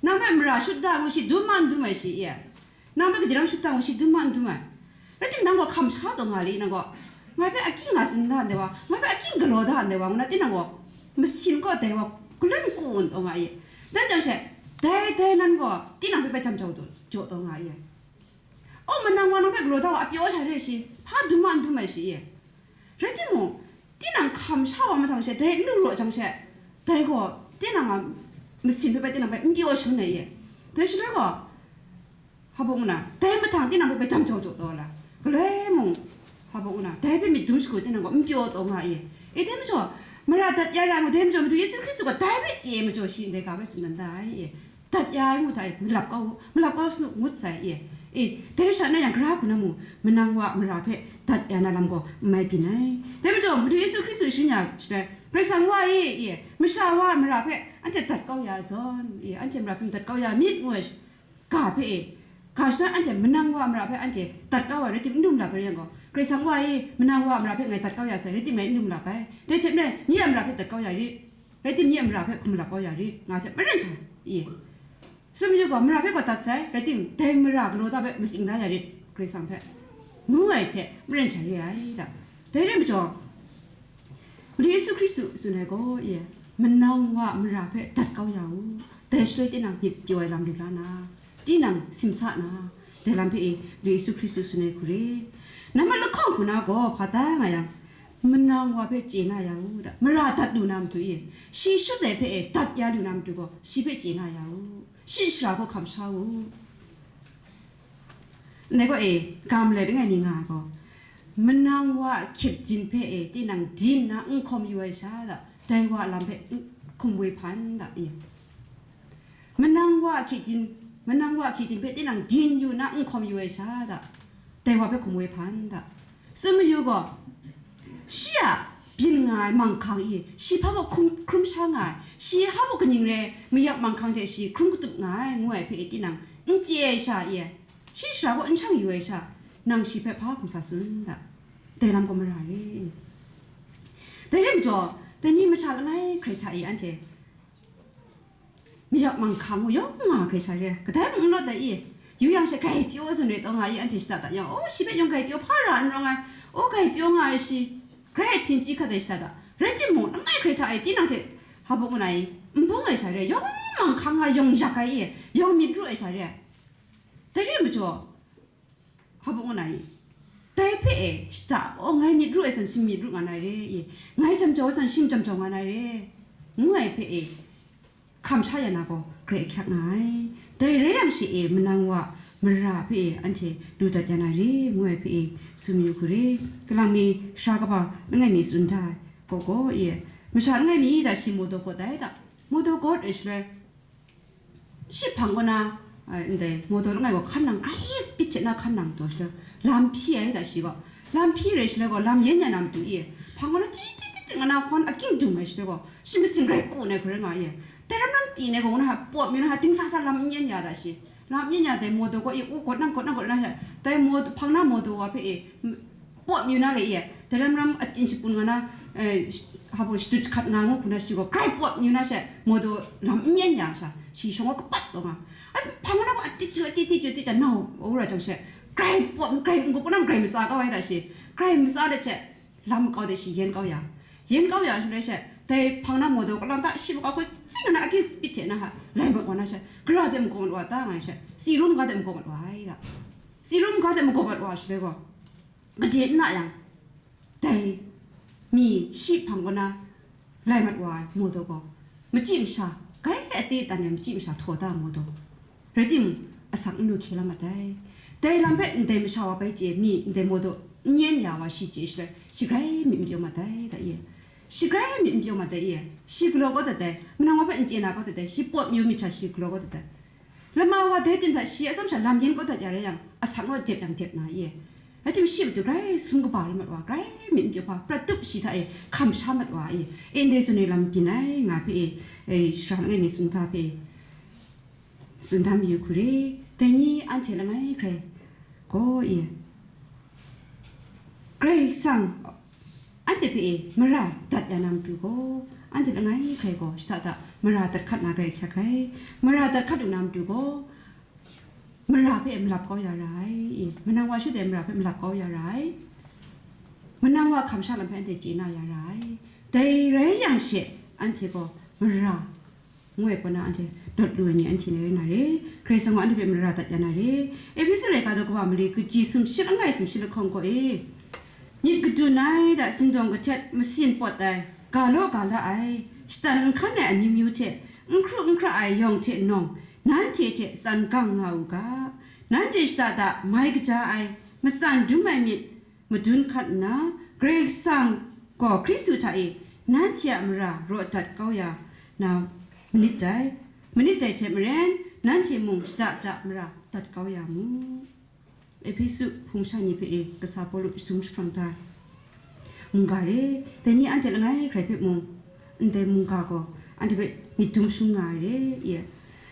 Nang hpe mara shut da ngu shi dum ma n dum ai shi, i? Nang hpe gade ram shut da ngu shi dum ma n dum ai. Rai timung, nang gaw hkam sha taw nga li, nang gaw, ngai hpe akyu nga tsun da ndai wa, ngai hpe akyu galaw da ndai wa, ngu na tinang gaw, masin kaw dai wa, galun ku taw nga i. Dan jang she, dai, dai nan gaw, tinang hpe bai jamjau jaw, jaw taw nga i. O, manang wa nang hpe galaw da wa a pyaw sha re shi, hpa dum ma n dum ai shi, i? Rai timung, tinang hkam sha wa mahtang she, dai n lu raw jang she, dai gaw, tinang a masin hpe bai tinang bai n pyaw shangun ai e. Dai shaloi gaw, hpa bung na, dai mahtang tinang hpe bai jam jau jaw taw la, galoi mung, hpa bung na, dai hpe myit dum shagu tinang gaw n pyaw taw nga e. E, dai majaw, mara dat ya ra ai mu, dai majaw, Madu Yesu Hkristu gaw dai hpe chye ai majaw, shi ndai ga hpe tsun dan da ai e. Dat ya ai mu hta e, malap kau, malap kau sanu ngut sai e. E, dai sha na yang, gara hku na mu, manang wa mara hpe dat ya na lam gaw n mai byin ai. Dai majaw, Madu Yesu Hkristu shin ya shaloi, Karai Kasang wa e, e, masha wa mara hpe anhte dat kau ya ai zawn, e, anhte mara hpe dat kau ya myit, ngu ai ga hpe e, ga sha na anhte manang wa mara hpe anhte dat kau ai, rai tim n lu malap ai rai yang gaw, Karai Kasang wa e, manang wa mara hpe ngai dat kau ya sai, rai tim ngai n lu malap ai. Dai hte maren, nye a mara hpe dat kau ya rit, rai tim nye a mara hpe hkum malap kau ya rit, nga hte maren sha, e. Tsun mayu gaw, mara hpe gaw dat sai, rai tim, dai mara galaw da hpe matsing da ya rit, Karai Kasang hpe, ngu ai hte maren sha re ai da. Dai rai majaw, Madu Yesu Hkristu tsun ai gaw, e, manang wa mara hpe dat kau ya u, dai shaloi tinang myit pyaw ai lam lu la na, tinang simsa na, dai lam hpe e, Madu Yesu Hkristu tsun ai hku re. Nambat lahkawng hku na gaw hpa ta nga yang, manang wa hpe chye na ya u da, mara dat lu na matu e, shi shut ai hpe e, dat ya lu na matu gaw, shi hpe chye na ya u, shi shara gaw hkam sha u. Ndai gaw e, ga malai langai mi nga ai gaw, manang wa a hkyit jin hpe e, tinang din na n hkawm yu ai sha da, dai wa a lam hpe n hkum woi hpan da, e. Manang wa a hkyit jin, manang wa a hkyit jin hpe tinang din yu na n hkawm yu ai sha da, dai wa hpe hkum woi hpan da. Tsun mayu gaw, shi a byin nga ai manghkang e, shi hpa baw hkrum, hkrum sha nga ai, shi hpa baw kaning re mayap manghkang hte shi hkrum katup nga ai, ngu ai hpe e, tinang n chye ai sha e, shi shara gaw n shang yu ai sha, nang shi hpe hpa hkum sa tsun da, dai lam gaw mara re. Dai rai majaw, dai ni masha langai hkrai hta e, anhte mayap manghkang u yawng nga hkrai sha re, kadai mung n lawt ai i, yu yang she grai pyaw tsun re taw nga i, anhte shada dat yang, o, shi hpe yawng grai pyaw hpa ra n rawng ai, o, grai pyaw nga ai shi, grai htin chyi hkat ai shada dat, rai timung, langai hkrai hta e, tinang hte hpa bung na i, n bung ai sha re, yawng manghkang nga yawng yak ai i, yawng myit ru ai sha re. Dai re majaw, hpa bung na i, dai hpe e, shada, o, ngai myit ru ai zawn, shi myit ru nga na re, e, ngai jam jau ai zawn, shi jam jau nga na re, ngu ai hpe e, hkam sha ya na gaw, grai ahkyak nga ai. Dai rai yang she e, manang wa mara hpe e, anhte lu dat ya na re, ngu ai hpe e, tsun mayu hku re. Kalang mi sara kaba langai mi tsun da ai, gaw gaw e, masha langai mi da shi mawdaw gawt ai da, mawdaw gawt ai shaloi, shi hpang kaw na, ai, ndai mawdaw langai gaw hkan nang grai speed hte na hkan nang taw shaloi, lam hpyi ai da shi gaw, lam hpyi rai shaloi gaw, lam yen ya na matu e, hpang kaw na ti ti ti ti nga na hkawn akying dung ai shaloi gaw, shi masin grai kun ai hku rai nga e, dai ram ram ti nai gaw, na ha pawt mi na ha ding sa sa lam n yen ya da shi, lam n yen ya dai mawdaw gaw e, u, gawt nang, gawt nang, gawt nang sha, dai maw-, hpang na mawdaw wa hpe e, m-, pawt mayu na le e, dai ram ram atin shapun nga na, eh, sh-, hpa bung shadut jahkat nga ngu hku na shi gaw, grai pawt mayu na she, mawdaw lam n yen ya sha, shi shawng gaw kapat taw nga. A, hpang na gaw atit chyu, atit tit chyu, atit chyu, nau, a wora jang she, grai pawt, grai n-gup kanam grai matsa kau ai da shi, grai matsa let she, lam makau de shi yen kau ya. Yen kau ya shaloi she, dai hpang na mawdaw kalang ta shi makau hku, tsing nga na akying speed hte na ha, lai mat wa na she, gara de magaw mat wa ta nga ai she, tsi rum ga de magaw mat wa ai da. Tsi rum ga de magaw mat wa shaloi gaw, gade n na yang, dai mi shi hpang kaw na lai mat wa ai mawdaw gaw, machyi masha, grai ate tan ai machyi masha htaw da ai mawdaw, rai timung, asak n lu hkye la mat ai. Dai lam hpe ndai masha wa bai chye mi, ndai mawdaw n yen ya wa shi chye shaloi, shi grai myit n pyaw mat ai, da ye. Shi grai myit n pyaw mat ai ye. Shi galaw kau dat ai, manang wa hpe n chye na kau dat ai, shi pawt mayu myit sha shi galaw kau dat ai. Lama wa dai ting hta shi atsawm sha lam yen kau dat ya rai yang, asak naw dep yang dep na ye. Rai timung, shi matu grai sum kaba la mat wa, grai myit n pyaw hpa, prat tup shi hta e hkam sha mat wa e. E, ndai zawn e lam byin ai nga hpe e, e, sara langai mi tsun hta hpe e, tsun da mayu hku re, dai ni anhte langai hkrai gaw e, Karai Kasang anhte hpe e mara dat ya na matu gaw, anhte langai hkrai gaw shada da mara dat hkat na grai ahkyak ai. Mara dat hkat lu na matu gaw, mara hpe malap kau ya ra ai, e, manang wa shut ai mara hpe malap kau ya ra ai. Manang wa hkam sha lam hpe anhte chye na ya ra ai. Dai rai yang she, anhte gaw mara ngu ai kaw na anhte lawt lu ai ni anhte ni rai na re, Karai Kasang gaw anhte hpe mara dat ya na re. Efesu laika daw kaba mali kaji sumshi langai sumshi lahkawng gaw e, myit kadun ai da, sindawng kahtet, masin pawt ai, ga law ga la ai, shatan n hkan ai amyu myu hte, n hkru n hkra ai yawng hte nawng, nanhte hte tsan gang nga u ga. Nanhte shada da mai kaja ai, matsan dum ai myit madun hkat nna, Karai Kasang gaw Hkristu hta e nanhte a mara raw dat kau ya na manit dai. Manit dai hte maren, nanhte mung shada da mara dat kau ya mu. Ehpesu hpung sha ni hpe e kasa Pawlu shadum jahprang da ai mungga re, dai ni anhte langai hkrai hpe mung, ndai mungga gaw anhte hpe myit dum shung nga ai re, ye.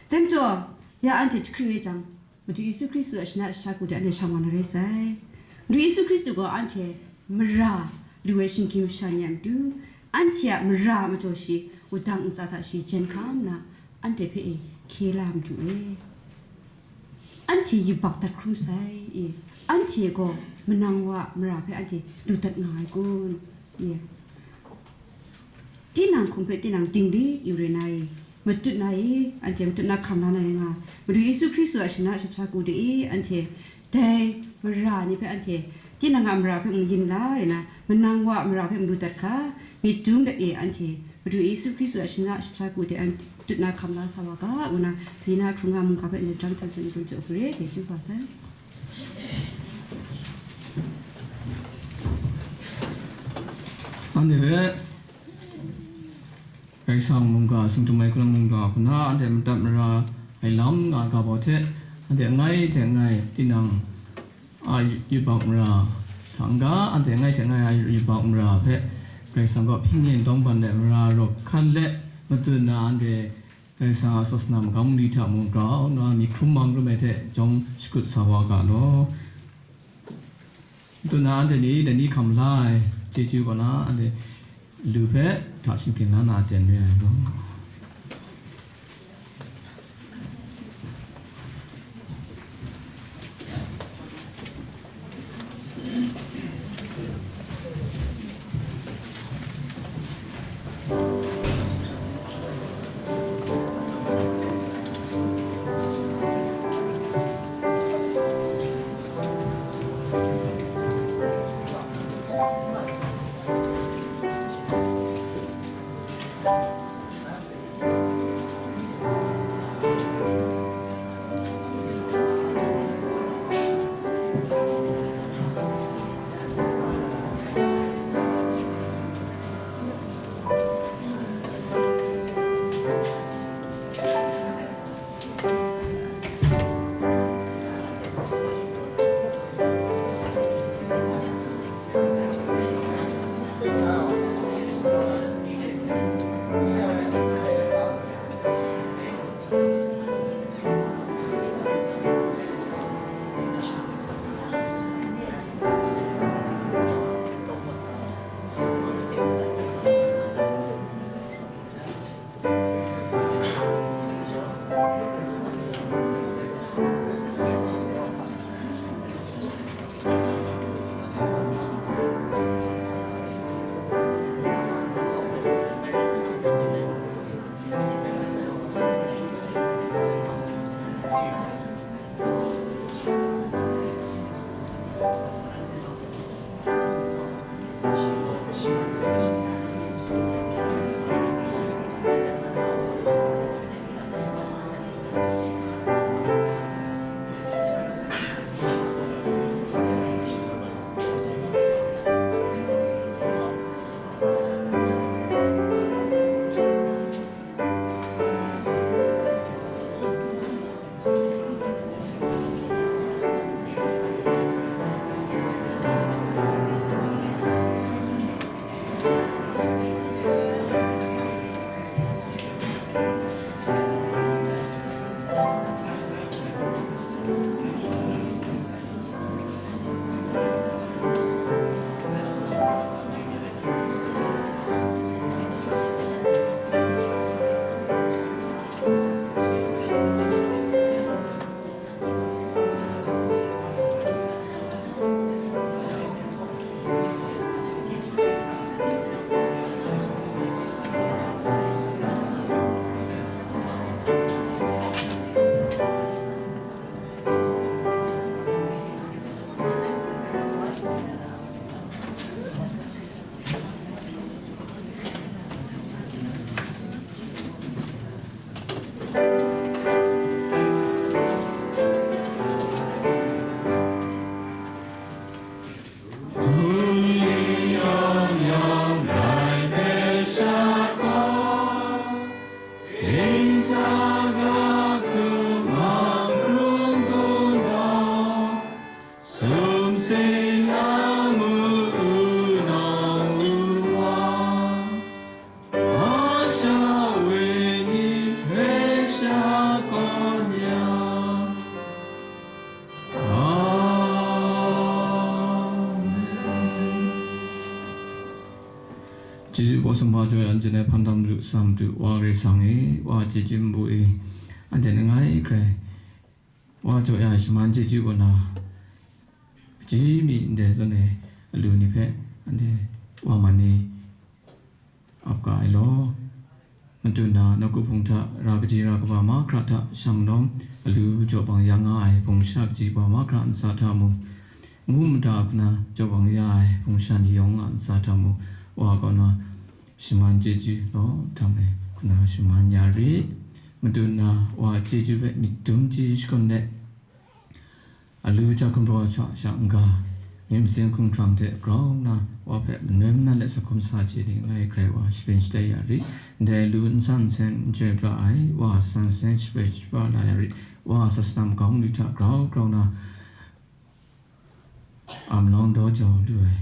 Dai majaw, ya anhte jahkring re jang, Madu Yesu Hkristu a shana shagu de anhte shang wa na rai sai. Madu Yesu Hkristu gaw anhte mara lu ai shinggyim masha ni a matu, anhte a mara a majaw shi wudang ntsa hta shi jen hkam nna, anhte hpe e hkye la madu e. Anhte yubak dat hkrum sai, e, anhte gaw manang wa mara hpe anhte lu dat nga ai kun, e, tinang hkum hpe tinang dingli yu re na, e, matut na, e, anhte matut na hkam la na rai nga, Madu Yesu Hkristu a shana shagu de, e, anhte dai mara ni hpe anhte tinang a mara hpe mung yin la re na, manang wa mara hpe mung lu dat hkra, myit dum dat e, anhte Madu Yesu Hkristu a shana shagu de an tut na hkam la sa wa ga, ngu na, dai na hkrung nga mungga hpe ndai jang hta tsun dun jaw hkru re, dai chyu hpa sai. Anhte hpe Karai Kasang mungga, singtum ai hkulang mungga hku na anhte madat mara ai lam nga ga baw hte, anhte ngai hte ngai tinang a yubak mara hta n-ga, anhte ngai hte ngai a yubak mara hpe Karai Kasang kaw hpyi n dawng ban let mara rawk hkan let matut nna, anhte Karai Kasang a sasana magam mali hta mung grau nna myit hkrum mang rum ai hte jawm shakut sa wa ga law. Matut nna anhte ni dai ni hkam la ai chyeju kaw na, anhte lu hpe hta shingkring na na aten re ai law. Sumhpa jaw ya n chyen ai hpan dam madu, sam madu, Wa Karai Kasang e, Wa chyeju npu e, anhte langai hkrai, Wa jaw ya ai shaman chyeju kaw na, kaji mi ndai zawn e, alu ni hpe, anhte Wa man e, ap ga ai law. Madu na, nawku hpung hta, ra kaji ra kaba mahkra hta, shang lawm, alu jaw bang ya nga ai, hpung sha kaji kaba mahkra ntsa hta mung, ngu mada hku na jaw bang ya ai, hpung sha ni yawng a ntsa hta mung, Wa kaw na shaman chyeju law, htam ai hku na shaman ya rit. Madu na, Wa chyeju hpe myit dum chyeju shakawn let, alu ja gumhpraw sha sha n-ga, myit masin hkumhkrang hte grau nna, Wa hpe manoi manan let sa hkum sa chye ni langai hkrai Wa shapen shatai ya rit. Ndai lu n san nsen n chyoi pra ai, Wa san nsen shapen shapra la ya rit. Wa sa sadan makau ngwi hta grau grau nna, am lawng daw jau lu ai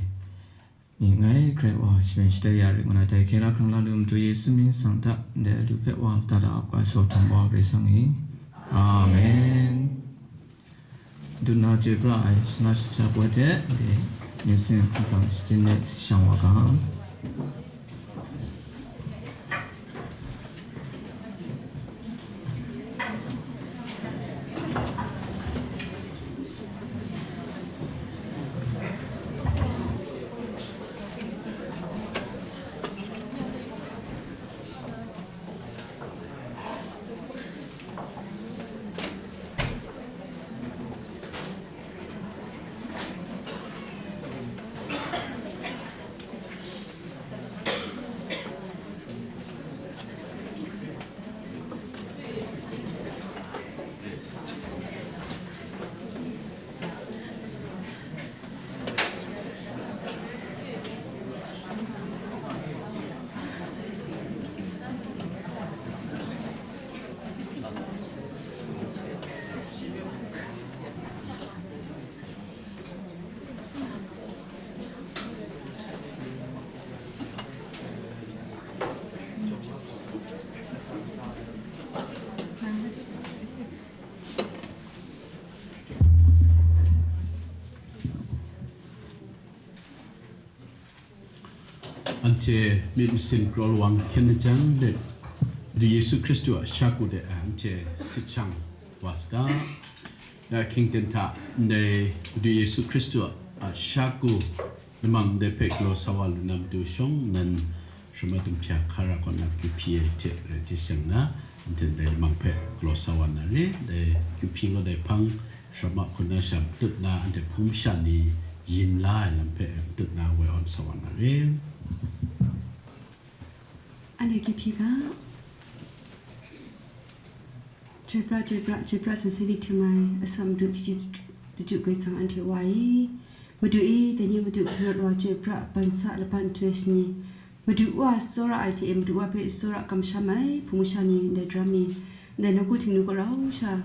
ni langai hkrai Wa shapen shatai ya rit ngu na, dai hkye la hkrang la lu Madu Yesu mying sang hta, ndai alu hpe Wa lata da ap ga ai, saw htum Wa Karai Kasang e. Amen. Dun na chyoi pra ai, shana shaja poi hte, dai myit sin hkumhkrang shachyip let shang wa ga. Anhte myit masin kraw lawang hkyen lajang let, Madu Yesu Hkristu a shaku de anhte sahchang wa saga. Ya hkying ten hta ndai Madu Yesu Hkristu a shaku lamang ndai hpe galaw sa wa lu na matu shawng nnan, Sharma Dumhpya Hkara kaw na kyu hpyi ai hte rai hte shang na, anhte ndai lamang hpe galaw sa wa na re. Dai kyu hpyi kaw dai hpang sharma hku na sha matut na, anhte hpung masha ni yin la ai lam hpe matut na woi awn sa wa na re. Anhte kyu hpyi ga. Chyoi pra, chyoi pra, chyoi pra sanse li htum ai, asak madu chyeju, chyeju Karai Kasang anhte Wa e. Madu e, dai ni Madu hkun rawt wa chyoi pra, ban sa laban nhtoi shani, Madu Wa tsawra ai hte e, Madu Wa hpe tsawra kamsham ai, hpung masha ni, ndai daram ni, ndai nawku Htingnu kaw rau sha,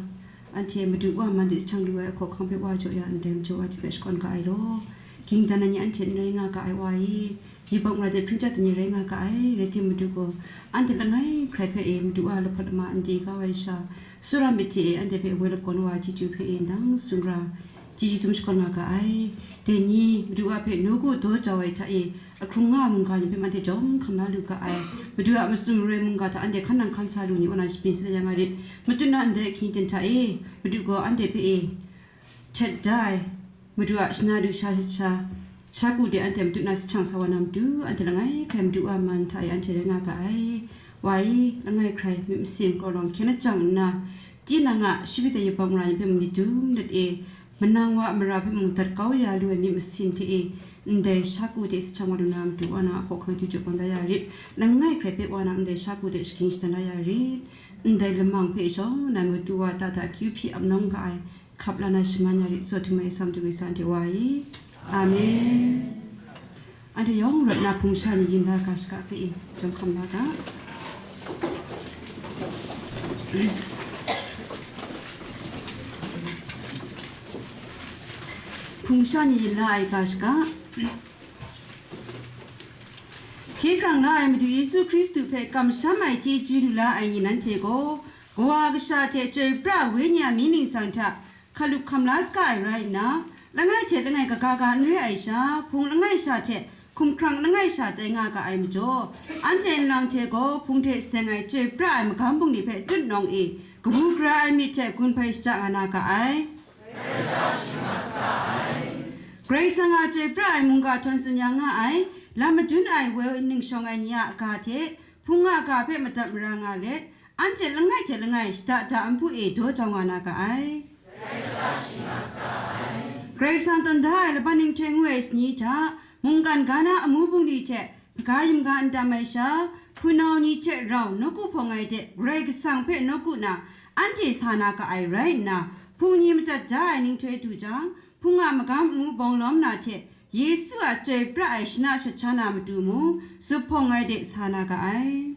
anhte Madu Wa man de sahchang lu ai ahkaw hkang hpe Wa jaw ya ndai majaw wa hte hpe shakawn ga ai law. Ging dan ai ni anhte n rai nga ga ai Wa e, yubak mara de hpring chyat ai ni rai nga ga ai, rai timung, Madu gaw anhte langai hkrai hpe e Madu a lahpawt lama n chye kau ai sha, tsawra myit hte e anhte hpe woi lagawn wa ai chyeju hpe e ndang tsun ra, chyeju dum shakawn nga ga ai. Dai ni, Madu a hpe nawku daw jau ai hta e, ahkrung nga ai mungga ni hpe anhte jawm hkam la lu ga ai. Madu a matsun maroi mungga hta anhte hkan nang hkan sa lu ni, wa na shapying shatai ya nga rit. Matut na ndai ahkying ten hta e, Madu gaw anhte hpe e htet da ai, Madu a shana du sha, sha, shaku de anhte matut na sahchang sa wa na matu, anhte langai hkrai Madu a man hta e anhte rai nga ga ai. Wa e, langai hkrai myit masin kraw lawang hkyen lajang nna, tinang a shapit ai yubak mara ni hpe mung myit dum let e, manang wa a mara hpe mung dat kau ya lu ai myit masin hte e, ndai shaku de sahchang wa lu na matu, wa na ahkaw hkang chyeju kau da ya rit. Langai hkrai hpe wa na ndai shaku de shagying shadan da ya rit. Ndai lamang hpe shawng na Madu Wa ta hta kyu hpyi ap nawng ga ai, hkap la na shaman ya rit, saw htum ai asak madu Karai Kasang anhte Wa e. Amen. Anhte yawng rawt na hpung sha ni yin la ga shaka hpe e, jawm hkam la ga. Hpung sha ni yin la ai ga shaka. Hkye hkrang la ai Madu Yesu Hkristu hpe kamsham ai chyeju lu la ai ni nanhte gaw, Kawa Kasha hte Chyoi pra Wenyi a mying ningsang hta hkalup hkam la saga ai rai nna, langai hte langai kaga ga n re ai sha, hpung langai sha hte hkumhkrang langai sha tai nga ga ai majaw, anhte nlang hte gaw hpung hte seng ai chyoi pra ai magam bungli hpe tutnawng e, kabu gara ai myit hte gun hpai shada nga na ga ai. Karai Kasang a chyoi pra ai mungga htawn tsun ya nga ai, lam madun ai woi ning shawng ai ni a ga hte, hpung a ga hpe madat mara nga let, anhte langai hte langai shada da npu e daw jau nga na ga ai. Karai Kasang tawn da ai laban nhtoi ngu ai shani hta, mungkan ga na amu bungli hte, ga yamga n tam ai sha, hpunau ni hte rau nawku hpawng ai de Karai Kasang hpe nawku na, anhte sa na ga ai rai nna, hpung ni madat da ai nhtoi du jang, hpung a magam amu bawng lawm na hte, Yesu a chyoi pra ai shana shat sha na matu mung, zuphpawng ai de sa na ga ai.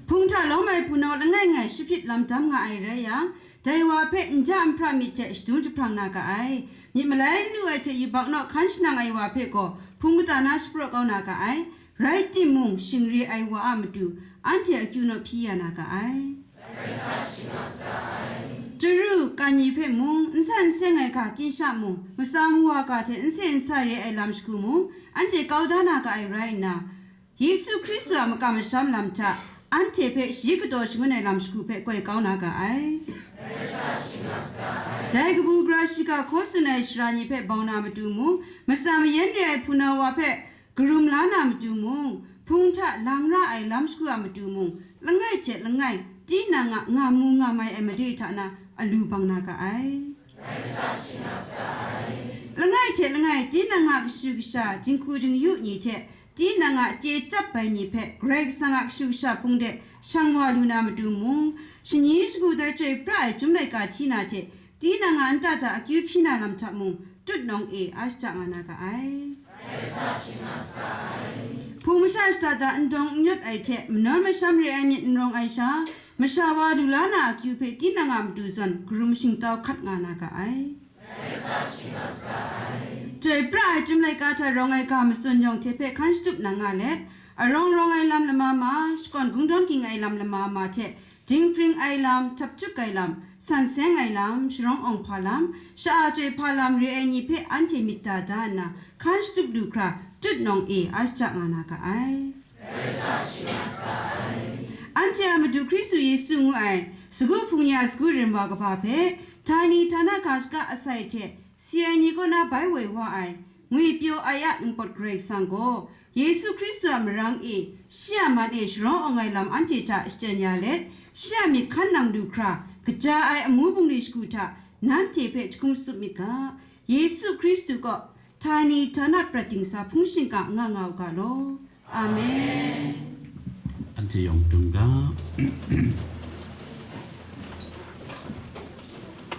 Hpung hta lawm ai hpunau langai ngai shahpyit lam dam nga ai rai yang, dai wa hpe n ja n hpra myit hte shadung jahprang na ga ai. Myit malai n lu ai hte yubak naw hkan shanang ai wa hpe gaw hpung kata na shapraw kau na ga ai. Rai timung, shingre ai wa a matu, anhte akyu naw hpyi ya na ga ai. Chyaru, kan ni hpe mung, n san n seng ai ga kyin sha mung, matsa mawa ga hte n se n sa re ai lam shagu mung, anhte kau da na ga ai rai nna, Yesu Hkristu a makam masham lam hta, anhte hpe shayi kataw shangun ai lam shagu hpe koi kau na ga ai. Dai kabu gara shiga hkaw tsun ai sara ni hpe bau na matu mung, matsa mayan re ai hpunau wa hpe karum la na matu mung, hpung hta lang ra ai lam shagu a matu mung, langai hte langai, tinang a nga mu nga mai ai made hta na alu bang na ga ai. Langai hte langai, tinang a kashu kasha, jinghku jingyu ni hte, tinang a chye chyap ai ni hpe, Karai Kasang a kashu kasha hpung de shang wa lu na matu mung, shani shagu dai chyoi pra ai Chyum laika hti na hte, tinang a nta hta akyu hpyi na lam hta mung, tutnawng e a shada nga na ga ai. Hpung masha shada da n dawng n yawt ai hte, manawn masham re ai myit n rawng ai sha, masha wa lu la na akyu hpe tinang a matu zawn, karum shingtau hkat nga na ga ai. Chyoi pra ai Chyum laika hta rawng ai ga matsun yawng hte hpe hkan shatup nang nga let, arawng rawng ai lam lama ma, shakawn gungdawn ging ai lam lama ma hte, dinghpring ai lam, htap htuk ai lam, san seng ai lam, sharawng awng hpa lam, sha-a chyoi hpa lam re ai ni hpe anhte myit da da nna, hkan shatup lu hkra, tutnawng e a shada nga na ga ai. Anhte a Madu Hkristu Yesu ngu ai, sagu hpung ni a sagu rim wa kaba hpe, htani htana ga shaka asai hte, si ai ni kaw na bai woi wa ai, ngwi pyaw ai a ningpawt Karai Kasang gaw, Yesu Hkristu a marang e, shi a man e sharawng awng ai lam anhte hta shachyen ya let, shi a myit hkan nang lu hkra, kaja ai amu bungli shagu hta, nanhte hpe jahkum tsup myit ga, Yesu Hkristu kaw, htani htana prat dingsa hpung shingkang nga nga u ga law. Amen. Anhte yawng dung ga.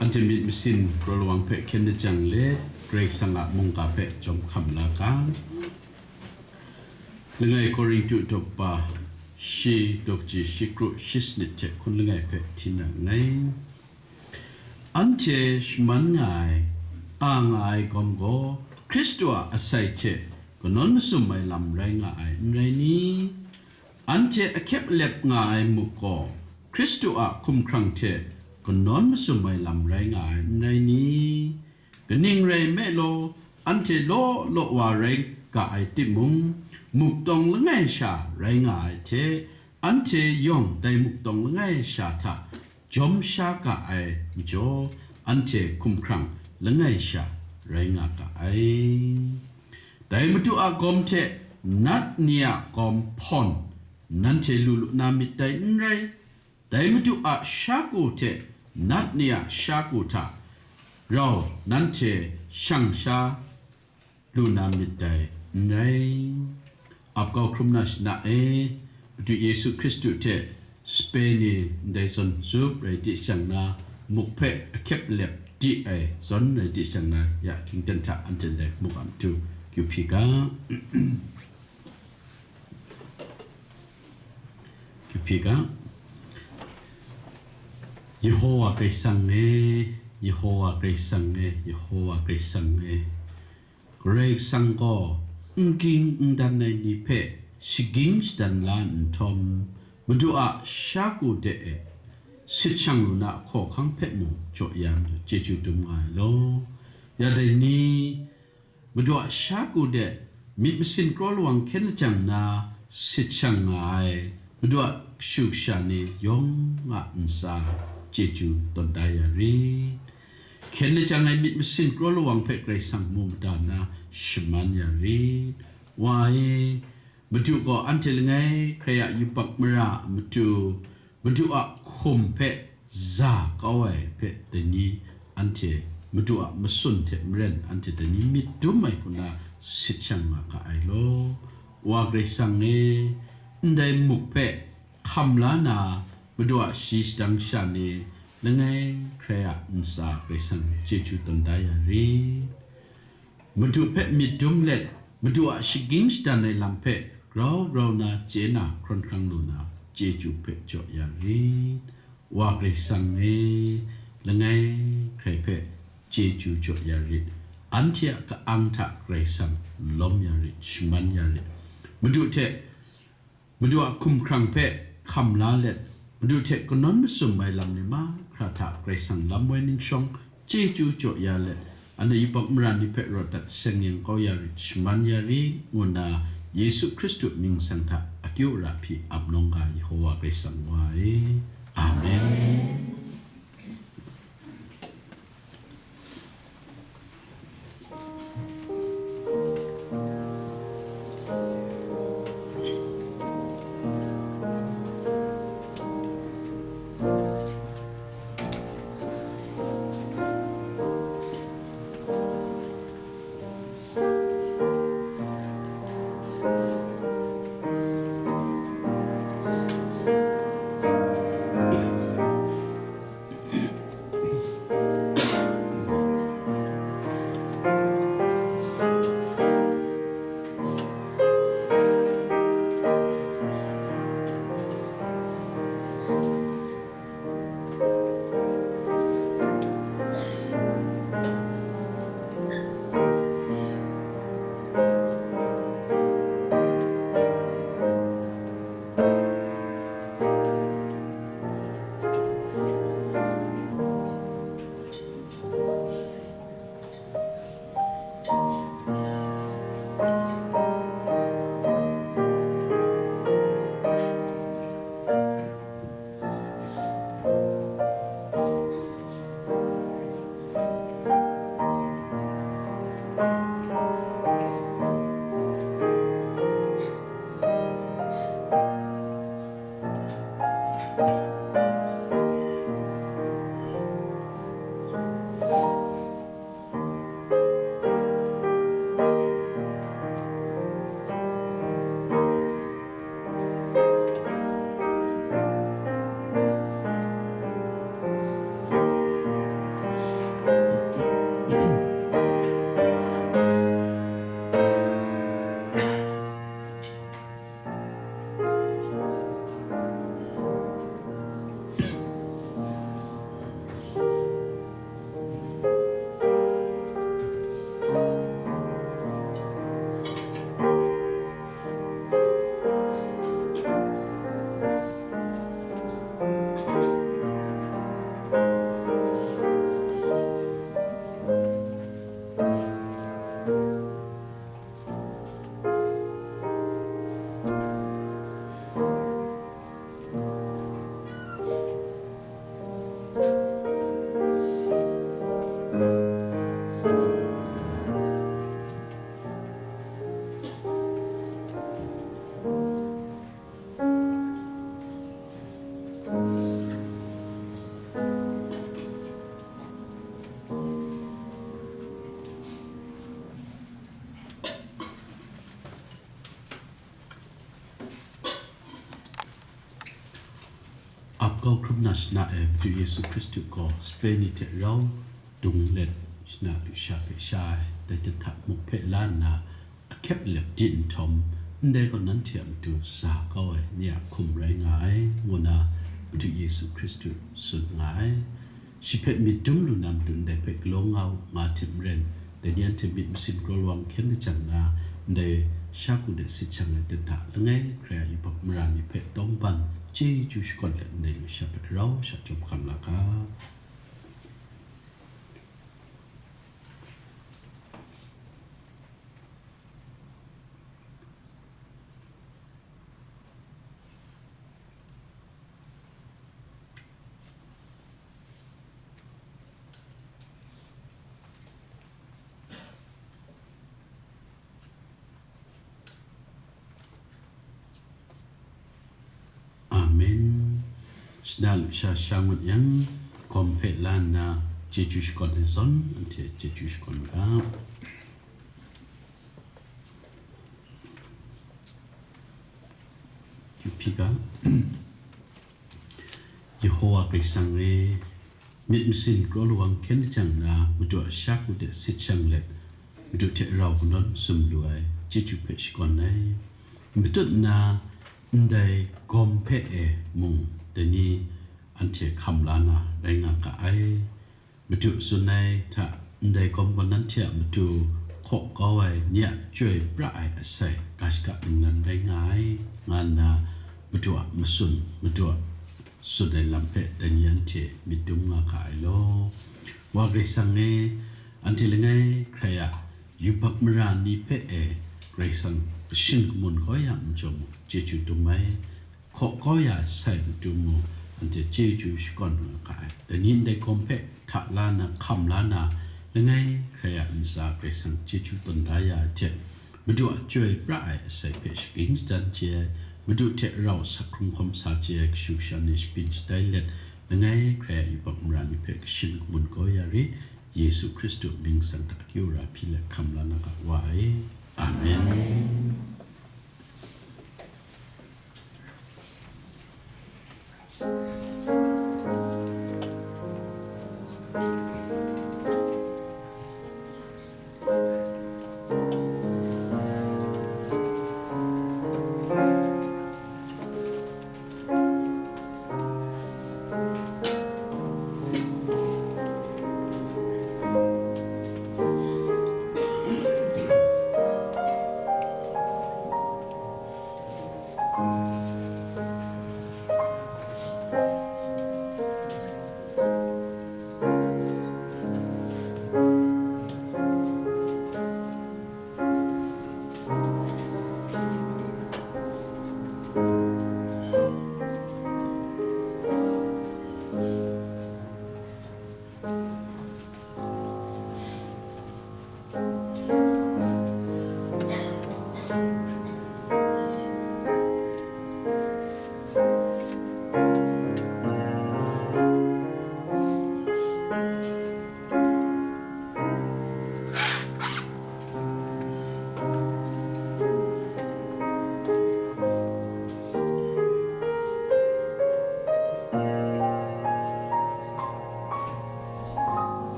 Anhte myit masin, raw lawang hpe hkyen lajang let, Karai Kasang a mungga hpe jawm hkam la ga. Langai Korintu daw pa shi, daw kaji shi kru shi sanit hte hkun langai hpe hti na nngai. Anhte shaman nga ai, a nga ai gawm gaw, Hkristu a asai hte kanawn masum ai lam rai nga ai, n rai ni? Anhte ahkyep alep nga ai muk gaw, Hkristu a hkumhkrang hte kanawn masum ai lam rai nga ai, n rai ni? Kaning rai nme law, anhte law law wa rai ga ai timung, muk tawng langai sha rai nga ai hte, anhte yawng dai muk tawng langai sha hta jawm sha ga ai majaw, anhte hkumhkrang langai sha rai nga ga ai. Dai Madu a gawm hte nat ni a gawm hpawn nanhte lu lu na myit dai n rai. Dai Madu a shaku hte nat ni a shaku hta rau nanhte shang sha lu na myit dai n rai. Ap kau hkrum na shana e, Madu Yesu Hkristu hte sape ni ndai zawn zup rai di shang na, muk hpe ahkyep lep di ai zawn rai di shang na, ya hkying ten hta anhte ndai muk a matu kyu hpyi ga. Kyu hpyi ga. Yehowa Karai Kasang e, Yehowa Karai Kasang e, Yehowa Karai Kasang e. Karai Kasang gaw n ging n dan ai ni hpe shaging shadan la nhtawm, Madu a shaku de e sit shang lu na hkawhkang hpe mung jaw ya nna chyeju dum nga ai law. Ya dai ni, Madu a sha ku de myit masin kraw lawang hkyen lajang na sit shang nga ai Madu a kashu kasha ni yawng a ntsa chyeju tawn da ya rit. Hkyen lajang ai myit masin kraw lawang hpe Karai Kasang mu mada na shaman ya rit. Wa e, Madu gaw anhte langai hkrai a yubak mara a matu, Madu a hkum hpe za kau ai hpe dai ni anhte, Madu a matsun hte maren anhte dai ni myit dum ai hku na sit shang nga ga ai law. Wa Karai Kasang e, ndai muk hpe hkam la na, Madu a shi shadang sha ni langai hkrai a ntsa Karai Kasang chyeju tawn da ya rit. Madu hpe myit dum let, Madu a shaging shadan ai lam hpe grau grau na chye na hkrawn hkrang lu na, chyeju hpe jaw ya rit. Wa Karai Kasang e, langai hkrai hpe chyeju jaw ya rit. Anhte a ka-ang hta Karai Kasang lawm ya rit, shaman ya rit. Madu hte Madu a hkumhkrang hpe hkam la let, Madu hte kanawn masum ai lam ni mahkra hta Karai Kasang lam woi ning shawng chyeju jaw ya let, anhte yubak mara ni hpe rawt dat seng yang kau ya rit, shaman ya rit, ngu nna Yesu Hkristu mying sang hta akyu ara hpyi ap nawng ga Yehowa Karai Kasang wa e. Amen. Ap kau hkrum na shana e Madu Yesu Hkristu gaw sape ni hte rau dung let shana lusha hpe sha ai, dai hta muk hpe la nna ahkyep alep dit nhtawm, ndai gaw nanhte a matu sa kau ai ni a hkum rai nga ai, ngu na Madu Yesu Hkristu tsun nga ai. Shi hpe myit dum lu na matu ndai hpe galaw nga u, nga hte maren, dai ni anhte myit masin kraw lawang hkyen lajang na, ndai sha ku de sit shang ai ten hta langai hkrai a yubak mara ni hpe tawngban chyeju shakawn let ndai lusha hpe rau sha chyawm hkam la ga. Amen. Shana lusha sha ngut yang, gawm hpe la nna, chyeju shakawn ai zawn, anhte chyeju shakawn u ga. Yupika, Yehowa Karai Kasang e, myit masin kraw lawang hkyen jang na, Madu a sha ku de sit shang let, Madu hte rau kanawn sum lu ai, chyeju hpe shakawn ai. Matut nna, ndai gawm hpe e mung, dai ni anhte hkam la na rai nga ga ai. Madu tsun ai hta, ndai gawm gaw nanhte a matu hkaw kau ai, ni a chyoi pra ai asai, ga shaka ningnan rai nga ai, nga nna Madu a matsun, Madu a tsun ai lam hpe dai ni anhte myit dum nga ga ai law. Wa Karai Kasang e, anhte langai hkrai a yubak mara ni hpe e Karai Kasang kashin kamun kau ya majaw mu, chyeju dum ai. Hkaw kau ya sai matu mu, anhte chyeju shakawn nga ga ai. Dai ni ndai gawm hpe hta la na, hkam la na, langai hkrai a ntsa Karai Kasang chyeju tawn da ya ai hte, Madu a chyoi pra ai asai hpe shagying shadan chye ai, Madu hte rau sak hkrung hkawm sa chye ai kashu kasha ni shabyin shatai let, langai hkrai a yubak mara ni hpe kashin kamun kau ya rit, Yesu Hkristu mying tsang hta akyu ra hpyi let hkam la na ga wa ai. Amen.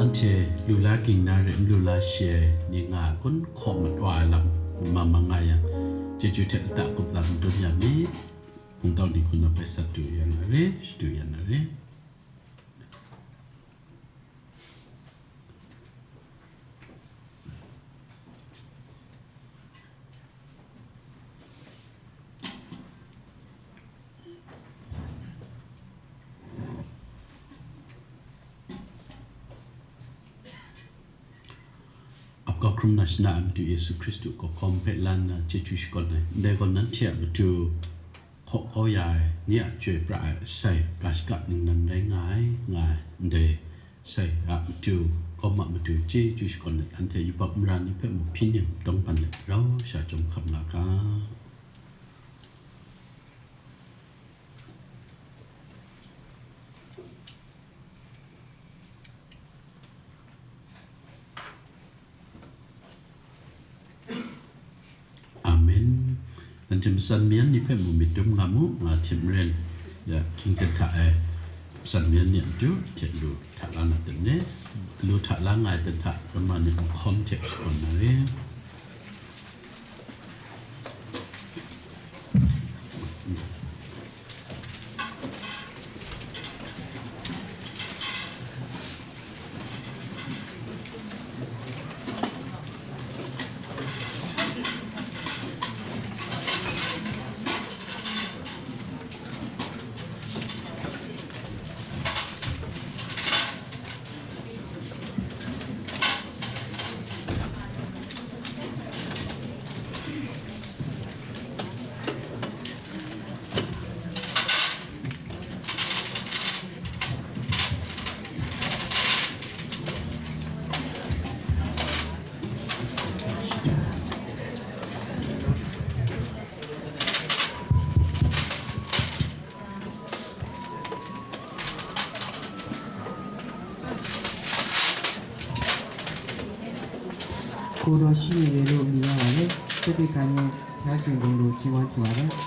Anhte lu la ging na re, n lu la shi ai ni nga ai kun, hkaw mat wa ai lam, ma ma nga yang, chyeju hte lata kup lam dun ya mi, hpungtau ni hku na bai sat du ya na re, shadu ya na re. Ap kau hkrum na shana ai Madu Yesu Hkristu kaw hkawm hpe lan na chyeju shakawn ai. Ndai gaw nanhte a matu hkaw kau ya ai, ni a chyoi pra ai asai, ga shaka ningnan rai nga ai, nga ai. Ndai sai a matu Hkawm a matu chyeju shakawn let, anhte yubak mara ni hpe mung hpyi nem tawngban let, rau sha chyawm hkam nga ga. Amen. Anhte matsan mayan ni hpe mung myit dum nga mu, nga hte maren. Ya, hkying ten hta e, matsan mayan ni a matu hte lu hta la na ten ne? Lu hta la nga ai ten hta, ramma ni nhkawm hte shakawn na re. Hku daw shi ni re lo mi ya wa le, သက်သေခံခြင်း ဘုရားရှင်ဂုဏ်ကို ချီးမွမ်းချင်ပါတယ်။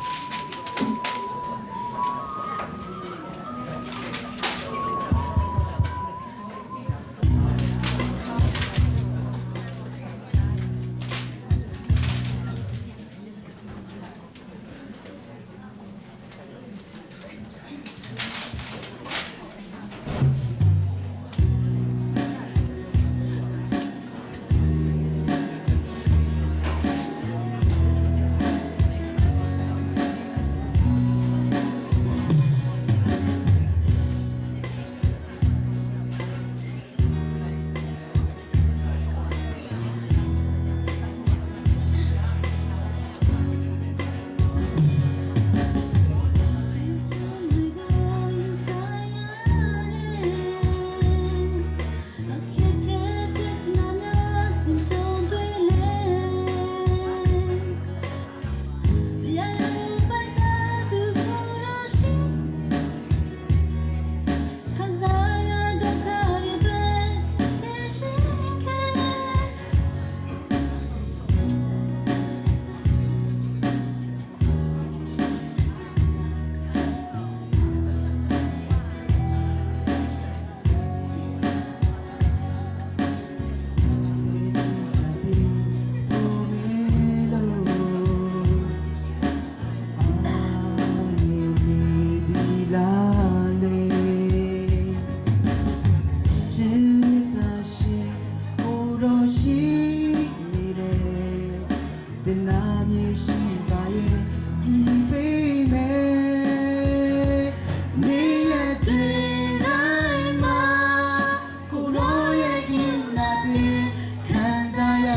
ကိုယ်တော်ရဲ့ကရုဏာသင်ခံစားရ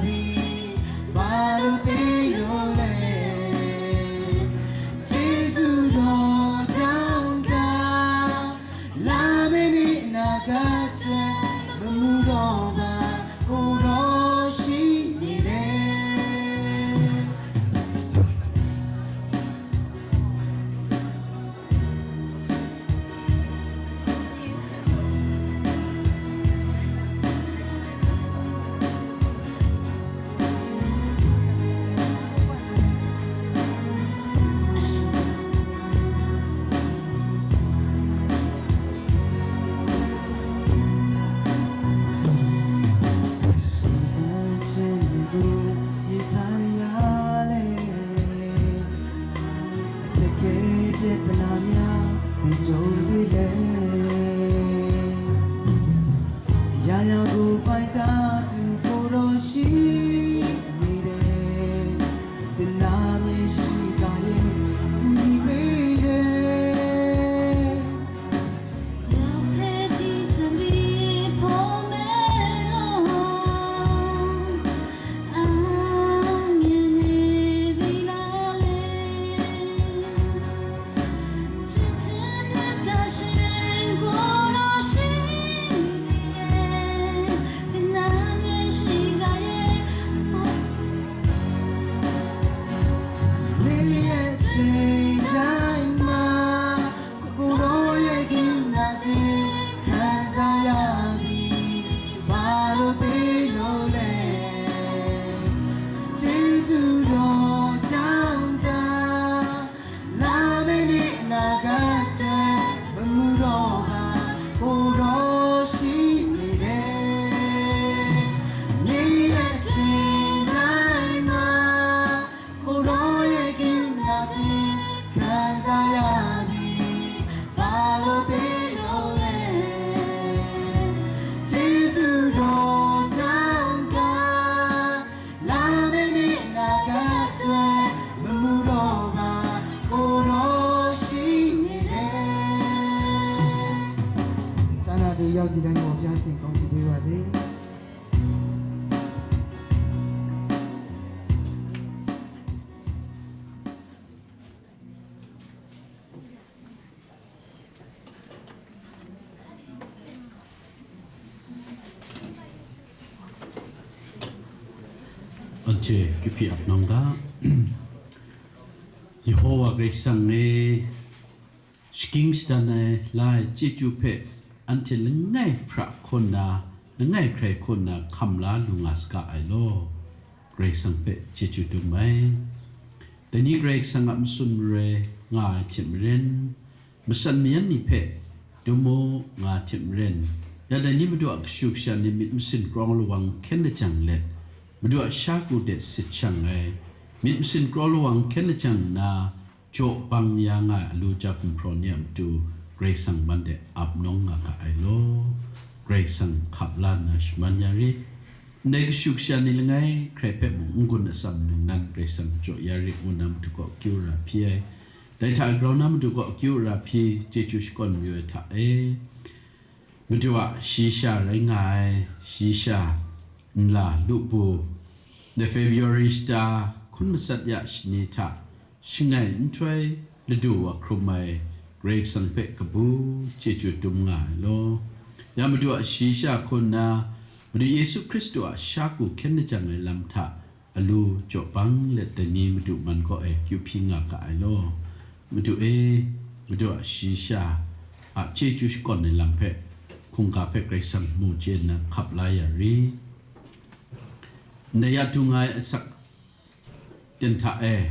ပြီ။ ဘာလို့ပေးလို့လဲ။ ကျေးဇူးတော်ကြောင့်သာ လာမယ့်နေ့အနာဂတ်အတွက် မမူတော့ပါ။ ကိုယ်တော် Anhte kyu hpyi ap nang ga. Yehowa Karai Kasang e, shagying shadan ai la ai chyeju hpe anhte langai hpra hkawn na, langai hkrai hkawn na hkam la lu nga saga ai law, Karai Kasang hpe chyeju dum ai. Dai ni Karai Kasang a matsun marai nga ai hte maren, matsan mayan ni hpe dum mu nga ai hte maren, ya dai ni Madu a kashu kasha ni myit masin krawng lawang hkyen lajang let, Madu a sha ku de sit shang ai, myit masin krawng lawang hkyen lajang nna, jaw bang ya nga ai alu ja gumhpraw ni a matu Karai Kasang ban de ap nawng nga ga ai law, Karai Kasang hkap la nna shaman ya rit. Ndai kashu kasha ni langai hkrai hpe mung n-gun atsam ningnan Karai Kasang jaw ya rit ngu na matu kaw akyu ra hpyi ai. Dai hta grau na matu kaw akyu ra hpyi chyeju shakawn mayu ai hta e. Madu a shayi sha rai nga ai, shayi sha, nla, lupu, dai February shata hkun matsat ya shani hta, shangai nhtoi ladu wa hkrum ai Karai Kasang hpe kabu chyeju dum nga ai law, ya Madu a shayi sha hku nna, Madu Yesu Hkristu a sha ku hkyen lajang ai lam hta, alu jaw bang let dai ni Madu man kaw e kyu hpyi nga ga ai law, Madu e, Madu a shayi sha a chyeju shakawn ai lam hpe, hkungga hpe Karai Kasang mu chye nna hkap la ya ri. Ndai ya du nga ai asak ten hta e,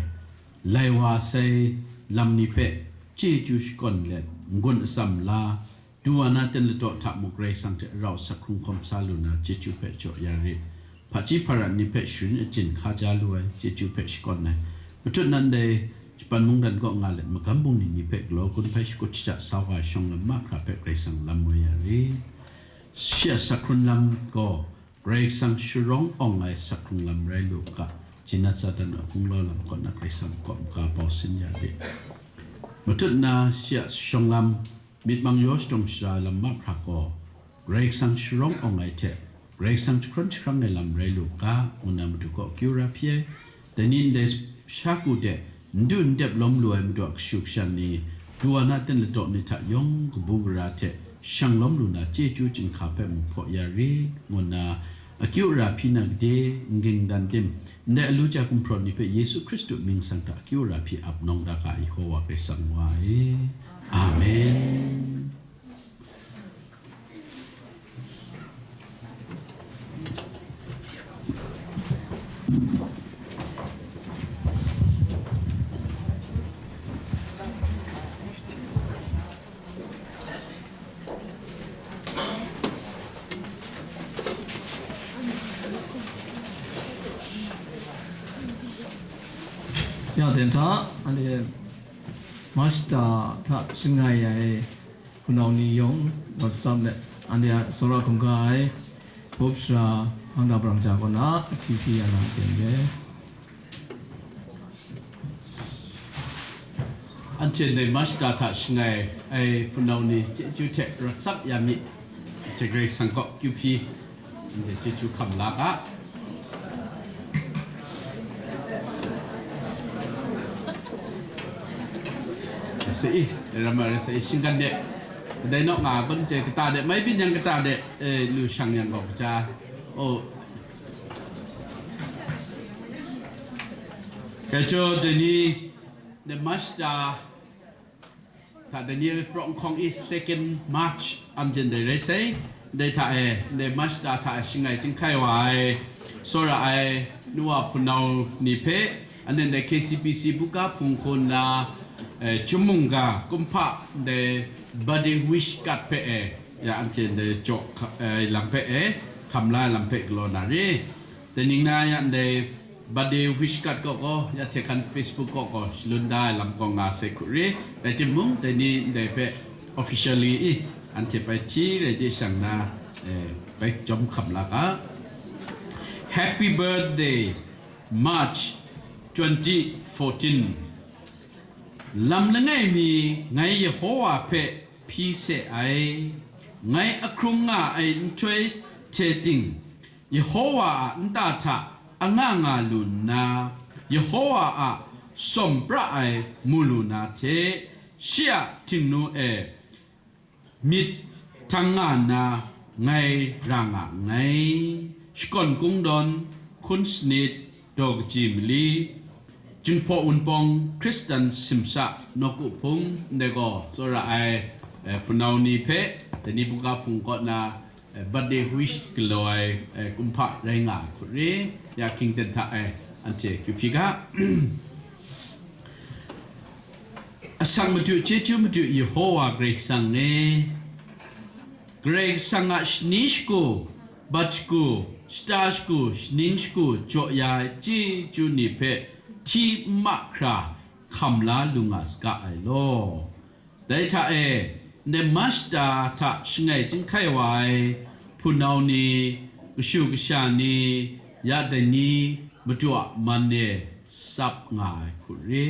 lai wa sai lam ni hpe chyeju shakawn let n-gun atsam la, du wa na ten ladaw hta muk Karai Kasang hte rau sak hkrung hkawm sa lu na chyeju hpe jaw ya rit. Hpaji hpara ni hpe sharin achyin hkaja lu ai chyeju hpe shakawn ai. Matut nan dai Japan mungdan kaw nga let magam bungli ni hpe galaw gun hpai shakut shaja sa wa ai shawng lam mahkra hpe Karai Kasang lam woi ya rit. Shi a sak hkrun lam gaw Karai Kasang sharawng awng ai sak hkrung lam rai lu u ga, jinat Satan a gunglau lam kaw na Karai Kasang kaw maka bau sin ya rit. Matut na shi a shawng lam, myit mang yaw shadawng shara ai lam mahkra gaw, Karai Kasang sharawng awng ai hte, Karai Kasang jahkrum jahkrang ai lam rai lu u ga, ngu na Madu kaw akyu ra hpyi ai. Dai ni ndai sha ku de, n du n dep lawm lu ai Madu a kashu kasha ni, du wa na ten ladaw ni hta yawng kabu gara hte shang lawm lu na chyeju chyinghka hpe mung hpaw ya rit, ngu nna akyu ara hpyi na gade, n ging dan tim, ndai alu ja gumhpraw ni hpe Yesu Hkristu mying sang hta akyu ara hpyi ap nawng da ga ai Yehowa Karai Kasang wa e. Amen. Ya, den hta, anhte Masta hta shangai ai hpunau ni yawng WhatsApp let anhte a tsawra hkungga ai Pope Sara Hpangda Brangja kaw na akyu hpyi ya na ten re. Anhte ndai Masta hta shangai ai hpunau ni chyeju hte ratsap ya mi. Anhte Karai Kasang kaw kyu hpyi, anhte chyeju hkam la ga. Sa i, ram ai sa i, shinggan de, kadai naw nga ai kun hte kata de, mai byin yang kata de, eh, lu shang yang gaw kaja. Oh. Kaijo dai ni, the Masta hta dai ni a prawng hkawng i second March an jen dai rai sai. Dai hta e, dai Masta hta e shangai chyinghkai wa ai, tsawra ai, nu wa hpunau ni hpe, anen dai K C P C buga hpung hku nna, eh, Chyum mungga kumhpa dai birthday wish card hpe e, ya anhte dai jaw hka-, eh, lam hpe e, hkam la ai lam hpe galaw na re. Dai ning na ya ndai birthday wish card kaw gaw, ya hte hkan Facebook kaw gaw shalun da ai lam kaw nga sai hku re. Rai timung, dai ni ndai hpe officially i, anhte bai hti rai de shang na, eh, bai jawm hkam la ga. Happy birthday, March twenty fourteen. Lam langai mi ngai Yehowa hpe hpyi se ai, ngai ahkrung nga ai nhtoi hte ting, Yehowa a nta hta anga nga lu nna, Yehowa a sawm pra ai mu lu na hte, shi a htingnu e myit htang nga nna ngai ra nga nngai. Shakawn Kungdawn, hkun sanit, daw kaji mali, Jinghpaw Wunpawng Hkristan Simsa Nawku Hpung, ndai gaw tsawra ai, eh, hpunau ni hpe, dai ni buga hpung kaw na, eh, birthday wish galaw ai, eh, kumhpa rai nga ai hku re, ya hkying ten hta e, anhte kyu hpyi ga. Asak madu, chyeju madu, Yehowa Karai Kasang e, Karai Kasang a shani shagu, bat shagu, shata shagu, shaning shagu jaw ya ai chyeju ni hpe hti n ma hkra hkam la lu nga saga ai law. Dai hta e, ndai mashta hta shangai chyinghkai wa ai hpunau ni, kashu kasha ni, ya dai ni, Madu a man e tsap nga ai hku re.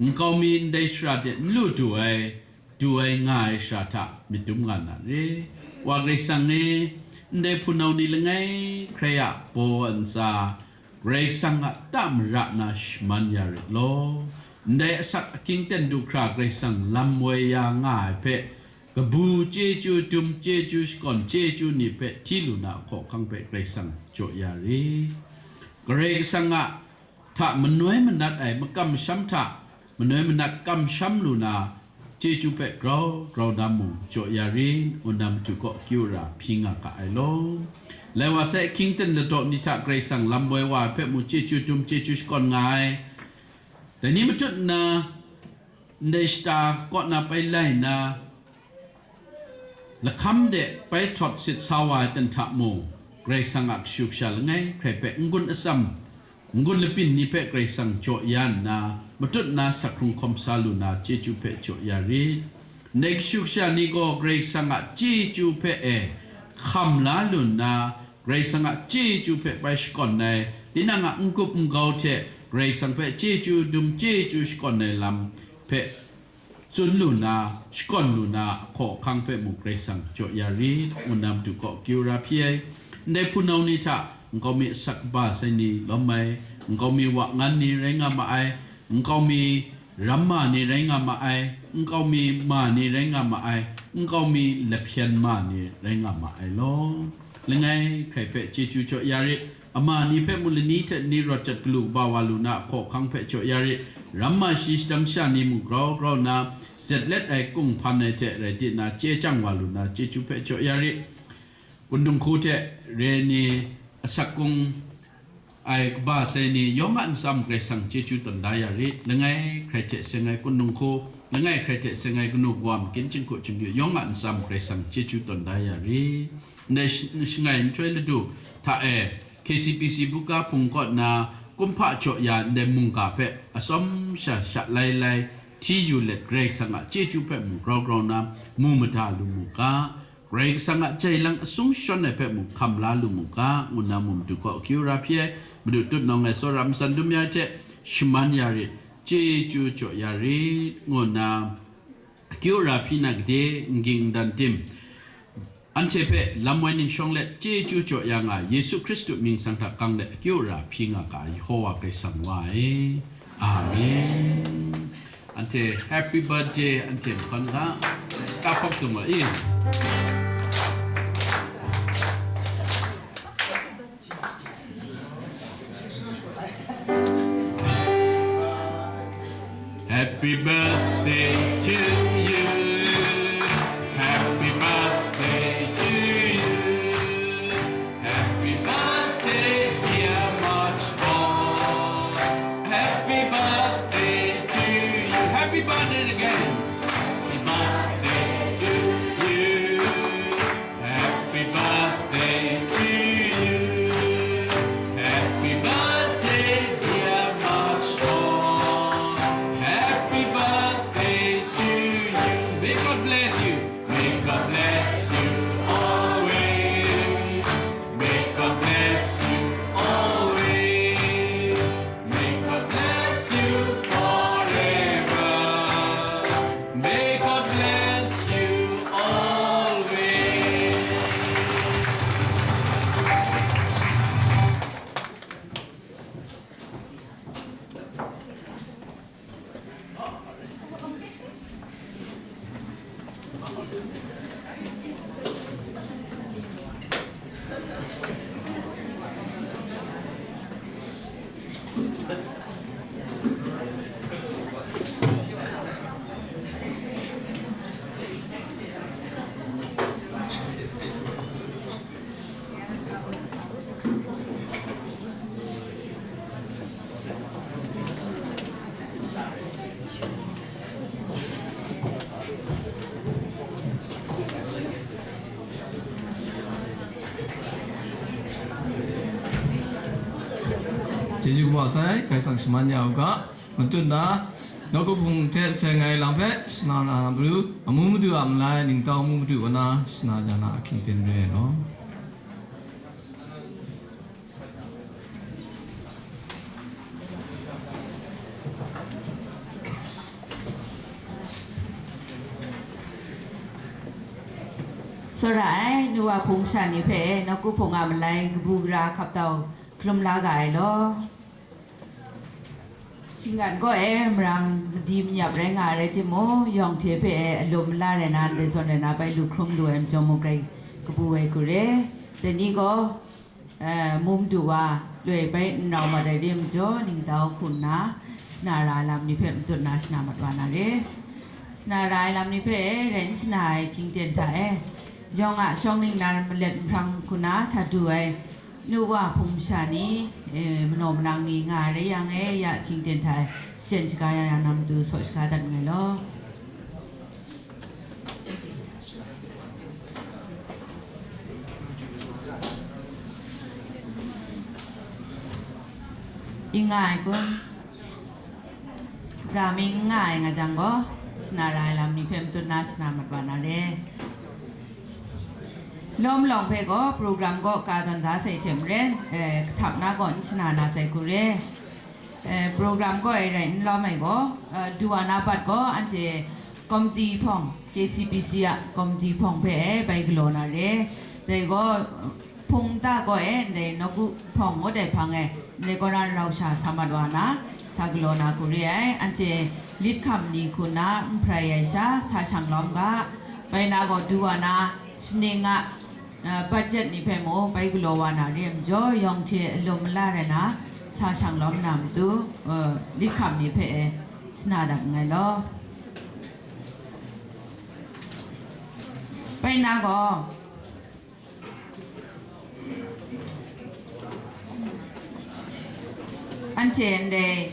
Nkau mi ndai shara de n lu du ai, du ai nga ai shara hta myit dum nga na re. Wa Karai Kasang e, ndai hpunau ni langai hkrai a baw ntsa, Karai Kasang a ta mara na shaman ya rit law. Ndai asak ahkying ten du hkra Karai Kasang lam woi ya nga ai hpe, kabu chyeju dum, chyeju shakawn, chyeju ni hpe hti lu na hkawhkang hpe Karai Kasang jaw ya rit. Karai Kasang a hta manoi manat ai makam masham hta, manoi manat kamsham lu na, chyeju hpe grau grau na mung jaw ya rit, ngu na matu kaw akyu ara hpyi nga ga ai law. Lai wa sai, hkying ten ladaw ni hta Karai Kasang lam woi wa ai hpe mung chyeju dum, chyeju shakawn nga ai. Dai ni matut nna, ndai shata kaw na pai lai nna, lahkam de pai htawt sit sa wa ai ten hta mung, Karai Kasang a kashu kasha langai hkrai hpe n-gun atsam, n-gun lapyin ni hpe Karai Kasang jaw ya nna, matut na sak hkrung hkawm sa lu na chyeju hpe jaw ya rit. Ndai kashu kasha ni gaw Karai Kasang a chyeju hpe e hkam la lu nna, Karai Kasang a chyeju hpe bai shakawn ai, tinang a n-gup n-gau hte Karai Kasang hpe chyeju dum, chyeju shakawn ai lam hpe tsun lu na, shakawn lu na, ahkaw ahkang hpe mung Karai Kasang jaw ya rit, ngu na matu kaw akyu ara hpyi ai. Ndai hpunau ni hta, nkau mi asak kaba sai ni lawm ai, nkau mi wa ngan ni rai nga ma ai, nkau mi ramma ni rai nga ma ai, nkau mi ma ni rai nga ma ai, nkau mi lahpyen ma ni rai nga ma ai law. Langai hkrai hpe chyeju jaw ya rit, ama ni hpe mung lani hte ni rawt jat galu kaba wa lu na, ahkaw ahkang hpe jaw ya rit, ramma shi shadang sha ni mung grau grau nna, zet let ai kunghpan ai hte rai di na, chye chyang wa lu na, chyeju hpe jaw ya rit. Kundung hku hte re ni asak kung ai kaba sai ni yawng a ntsa mung Karai Kasang chyeju tawn da ya rit. Langai hkrai hte seng ai kundung hku, langai hkrai hte seng ai kanu kawa, makin jinghku chingyu yawng a ntsa mung Karai Kasang chyeju tawn da ya rit. Ndai sh-, shangai nhtoi ladu hta e, K C P C buga hpung kaw na kumhpa jaw ya ndai mungga hpe atsawm sha sha lai lai hti yu let, Karai Kasang a chyeju hpe mung grau grau na mu mada lu mu ga. Karai Kasang a jailang asung shawn ai hpe mung hkam la lu mu ga, ngu na mung madu kaw akyu ara hpyi ai. Madu tutnawng ai tsawra matsan dum ya ai hte shaman ya rit, chyeju jaw ya rit, ngu na akyu ara hpyi na gade, n ging n dan tim, anhte hpe lam woi ning shawng let chyeju jaw ya nga ai Yesu Hkristu mying sang hta kang let akyu ara hpyi nga ga ai Yehova Karai Kasang wa ai. Amen. Anhte happy birthday, anhte hpan ga. Ka hpawk dum wa i. Happy birthday to you. Happy birthday to you. Happy birthday, dear March four. Happy birthday to you. Happy birthday again. Happy birthday to you. Happy birthday to you. Happy birthday, dear March four. Happy birthday to you. May God bless Chyeju kaba sai, Karai Kasang shaman ya u ga, matut na, nawku hpung hte seng ai lam hpe shana na matu, amu madu a malai ningtau amu madu wa na shana ja na ahkying ten re ai law. Tsawra ai, nu wa hpung masha ni hpe nawku hpung a malai kabu gara hkap tau hkrum la ga ai law. Shinggan kaw e marang madi manyap rai nga ai rai timung, yawng hte hpe e alum mala rai na, ndai zawn rai na bai lu hkrum lu ai majaw mung rai kabu ai hku re. Dai ni gaw, eh, mum du wa loi bai n rau mat ai re majaw, ningtau hku nna, shana ra ai lam ni hpe matut na shana mat wa na re. Shana ra ai lam ni hpe e rai n shana ai hkying ten hta e, yawng a shawng ningnan malet nhprang hku na sa du ai, nu wa hpung masha ni, eh, manaw manang ni nga ai rai yang e, ya hkying ten hta e shajen shaga ya ya na matu saw shaga dat nngai law. Ing nga ai kun? Ga mi n nga ai nga jang gaw, shana ra ai lam ni hpe matut na shana mat wa na re. Lawm lawng hpe gaw, program gaw ka tawn da sai hte maren, eh, kahtap na gaw n shana na sai hku re. Eh, program gaw e rai n lawm ai gaw, eh, du wa na bat gaw, anhte komiti hpawng, K C B C a komiti hpawng hpe e bai galaw na re. Dai gaw, hpung nta gaw e ndai nawku hpawng ngut ai hpang e, ndai kaw na rau sha sa mat wa na, sa galaw na hku re ai. Anhte lit hkam ni hku na n hprai ai sha, sa shang lawm ga, bai na gaw du wa na, shaning a, a, budget ni hpe mung bai galaw wa na re ai majaw, yawng hte alum mala rai na, sa shang lawm na matu, a, lit hkam ni hpe e shana dat nngai law. Bai na gaw, anhte ndai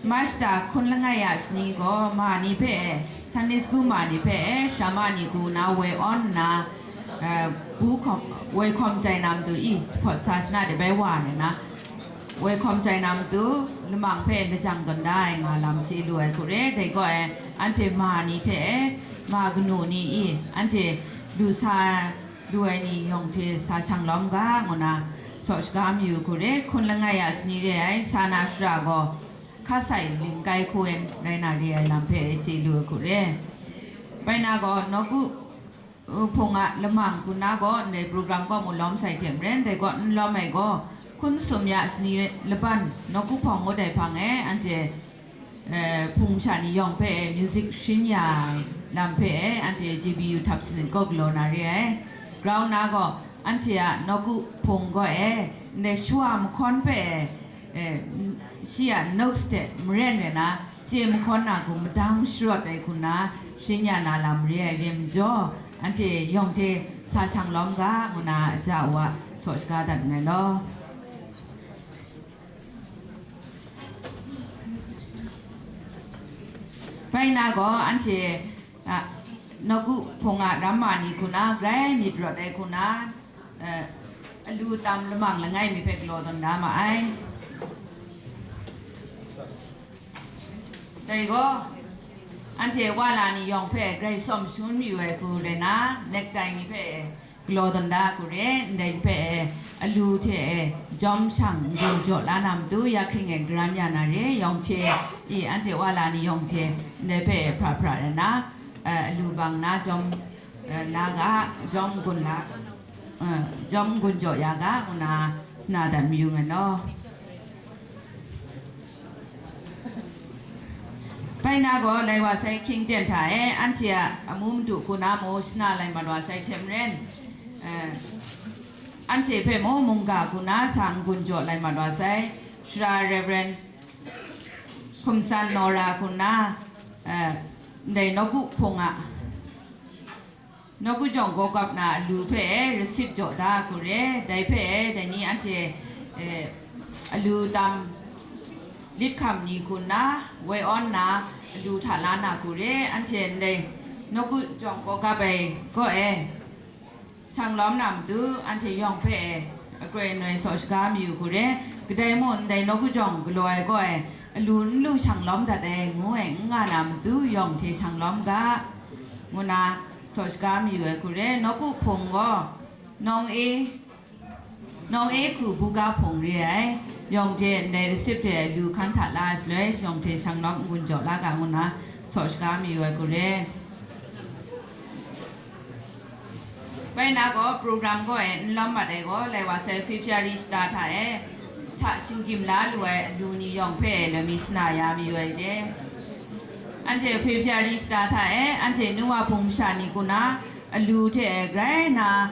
March da hkun langai a shani gaw, ma ni hpe e, Sunday school ma ni hpe e, sharama ni hku na woi awn nna, eh, bu hkawm, woi hkawm jai na matu i, jahpawt sa shana de bai wa ai na, woi hkawm jai na matu, lamang hpe lajang tawn da ai nga lam chye lu ai hku re. Dai gaw e, anhte ma ni hte e, ma kanu ni i, anhte lu sa lu ai ni yawng hte sa shang lawm ga, ngu na saw shaga mayu hku re. Hkun langai a shani re ai, sa na shara gaw, hka sai ling kai hku en rai na re ai lam hpe chye lu ai hku re. Bai na gaw, nawku, uh, hpung a lamang hku na gaw, ndai program gaw mu lawm sai hte maren, dai gaw n lawm ai gaw, hkun sum ya shani laban, nawku hpawng ngut ai hpang e, anhte, eh, hpung masha ni yawng hpe e music sharin ya ai lam hpe e, anhte J B U htap sanit gaw galaw na re ai. Grau nna gaw, anhte a nawku hpung gaw e, ndai shawa mahkawn hpe e, eh, shi a notes hte maren rai na, chye mahkawn na hku madang sharawt ai hku nna, sharin ya na lam re ai re majaw, anhte yawng hte sa shang lawm ga, ngu na aja wa saw shaga dat nngai law. Bai na gaw, anhte, a, nawku hpung a ram ma ni hku na, grai myit rawt ai hku na, eh, alu tam lamang langai mi hpe galaw tawn da ma ai. Dai gaw, anhte wala ni yawng hpe grai tsawm shangun mayu ai hku rai na, necktie ni hpe galaw tawn da hku re, ndai hpe e, alu hte e, jawm shang n-gun jaw la na matu, ya hkring e garan ya na re, yawng hte i, anhte wala ni yawng hte, ndai hpe e hpra hpra rai na, eh, alu bang na jawm, eh, la ga, jawm n-gun la, eh, jawm n-gun jaw ya ga, ngu na shana dat mayu ngai law. Bai na gaw, lai wa sai hkying ten hta e, anhte a amu madu hku na mung shana lai mat wa sai hte maren, eh, anhte hpe mung mungga hku na sa n-gun jaw lai mat wa sai, Sara Reverend Hkum San Nora hku na, eh, ndai nawku hpung a, nawku jawng gawgap na alu hpe e receipt jaw da hku re, dai hpe e dai ni anhte, eh, alu tam lit hkam ni hku nna, woi awn nna, alu hta la na hku re, anhte ndai nawku jawng gawgap ai gaw e, shang lawm na matu, anhte yawng hpe e, Akroi noi saw shaga mayu hku re, kadai mung ndai nawku jawng galaw ai gaw e, alu n lu shang lawm dat ai ngu ai n nga na matu yawng hte shang lawm ga, ngu na saw shaga mayu ai hku re, nawku hpung gaw nawng e, nawng e hku buga hpung re ai, yawng hte ndai lasip hte alu hkan hta la ai shaloi, yawng hte shang lawm n-gun jaw la ga, ngu na saw shaga mayu ai hku re. Bai na gaw, program gaw e n lawm mat ai gaw, lai wa sai February shata hta e, hta shinggyim la lu ai alu ni yawng hpe loi mi shana ya mayu ai de. Anhte February shata hta e, anhte nu wa hpung masha ni ku na alu hte grai na,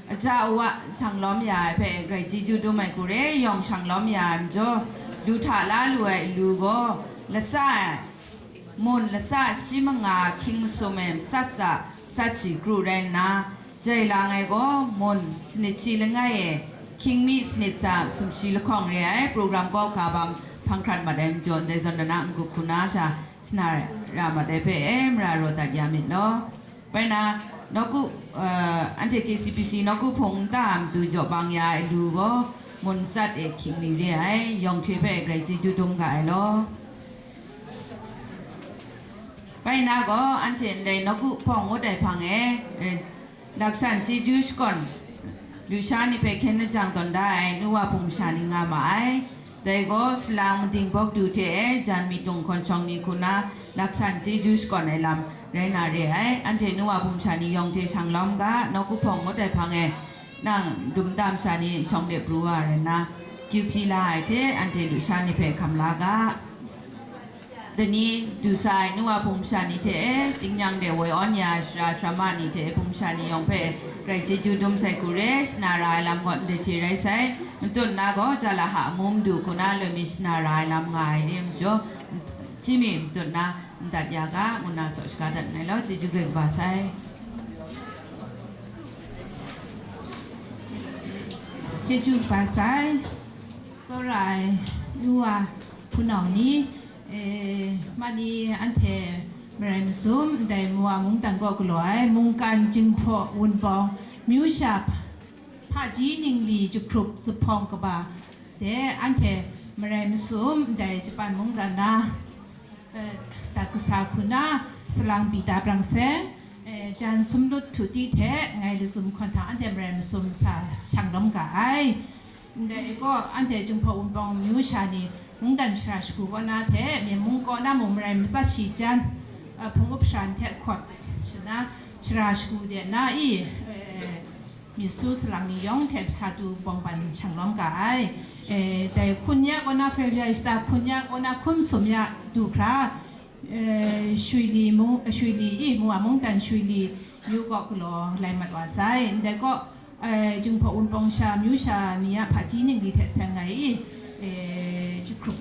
aja awa shang lawm ya ai hpe grai chyeju dum ai hku re, yawng shang lawm ya ai majaw, lu hta la lu ai alu gaw, lasa ai, mun lasa shi manga hkying masum e matsat tsa, matsat shi kru rai nna, jai lang ai gaw mun sanit shi langai e hkying mi sanit tsa sumshi lahkawng re ai program gaw ga bam hpang hkrat mat ai majaw, ndai zawn na n-gup hku na sha shana ra mat ai hpe e mara raw dat ya myit law. Bai na, nawku, eh, anhte K C P C nawku hpung nta a matu jaw bang ya ai lu gaw, mun matsat e hkying mi re ai, yawng hte hpe grai chyeju dum ga ai law. Bai na gaw, anhte ndai nawku hpawng ngut ai hpang e, eh, laksan chyeju shakawn, lusha ni hpe hkyen lajang tawn da ai nu wa hpung masha ni nga ma ai. Dai gaw, salang mading bawk du hte e jan mi tung hkawn shawng ni hku na laksan chyeju shakawn ai lam rai na re ai. Anhte nu wa hpung masha ni yawng hte shang lawm ga, nawku hpawng ngut ai hpang e nang dum nta masha ni shawng de pru wa rai nna, kyu hpyi la ai hte anhte lusha ni hpe hkam la ga. Dai ni du sa ai nu wa hpung masha ni hte e, tingnyang de woi awn ya ai sara sarama ni hte e hpung masha ni yawng hpe grai chyeju dum sai hku re, shana ra ai lam gaw ndai hte rai sai, matut na gaw ja la ha amu madu hku na loi mi shana ra ai lam nga ai re majaw, chyi mi matut na n dat ya ga, ngu na saw shaga dat nngai law, chyeju grai kaba sai. Chyeju kaba sai, tsawra ai nu wa hpunau ni, E, ma ni anhte marai masum, ndai Mawa mungdan kaw galaw ai mungkan Jinghpaw Wunpawng myu sha hpaji ningli jahkrup zuphpawng kaba de anhte marai masum, ndai Japan mungdan na, e, dat kasa hku na, salang Pita Brang Seng, e, jan sumlut htu ti hte ngai lazum hkawn hta anhte marai masum sa shang lawm ga ai. Ndai gaw, anhte Jinghpaw Wunpawng myu sha ni mungdan shara shagu kaw na hte, Myen mung kaw na mung marai matsat shi jan, a, hpung up sharan hte hkawt shana, shara shagu de na i, e, myit su salang ni yawng hte sa du bawng ban shang lawm ga ai. E, dai hkun ya kaw na, February shata hkun ya kaw na, hkun masum ya du hkra, e, Shuili mung, Shuili i, Mawa mungdan Shuili myu kaw galaw lai mat wa sai. Ndai kaw, e, Jinghpaw Wunpawng sha myu sha ni a hpaji ningli hte seng ai i, e, jahkrup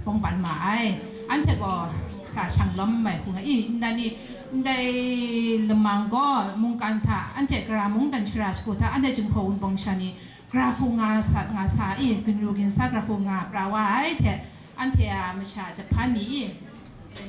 bawng ban ma ai. Anhte gaw sa shang lawm mai hku nga i, nnan i, ndai lamang gaw mungkan hta, anhte Gara mungdan shara shagu hta, anhte Jinghpaw Wunpawng sha ni, Gara hku nga sat nga sa i, ginru ginsa gara hku nga pra wa ai hte, anhte a masha Japan ni i,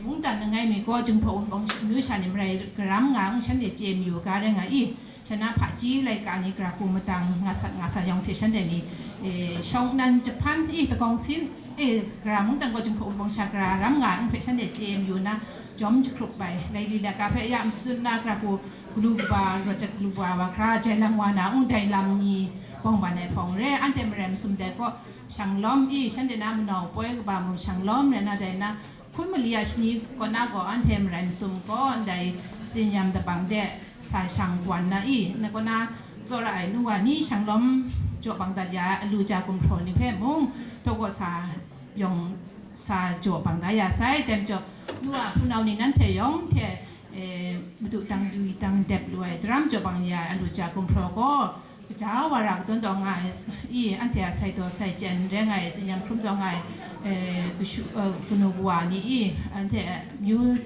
mungdan langai mi gaw Jinghpaw Wunpawng myu sha ni marai garam nga, shanhte chye mayu ga rai nga i, shana hpaji laika ni gara hku madang nga sat nga sa yawng hte shanhte ni, e, shawng nnan Japan i, Dagawng Sin, e, Gara mungdan gaw Jinghpaw Wunpawng sha gara ram nga ai hpe shanhte chye mayu na, jawm jahkrup ai, laili laika hpe ya matut na gara hku galu kaba, rawt jat galu kaba wa hkra, jai lang wa na, ndai lam ni bawng ban ai hpawng re, anhte marai masum dai kaw shang lawm i, shanhte na manau poi kaba mung shang lawm rai na, dai na, hkun mali a shani kaw na gaw, anhte marai masum gaw, ndai tsinyam dabang de sa shang wan na i, na kaw na, tsawra ai nu wa ni shang lawm jaw bang dat ya ai, alu ja gumhpraw ni hpe mung, htaw kaw sa yawng sa jaw bang da ya sai, dai majaw, nu wa hpunau ni nanhte yawng hte, e, madu dang dwi dang dep lu ai daram jaw bang ya ai alu ja gumhpraw gaw, kaja wa ra kadawn taw nga ai, i, anhte a sai daw sai chyen rai nga ai, tsinyam hkrum taw nga ai, e, kashu, e, kanu kawa ni i, anhte myu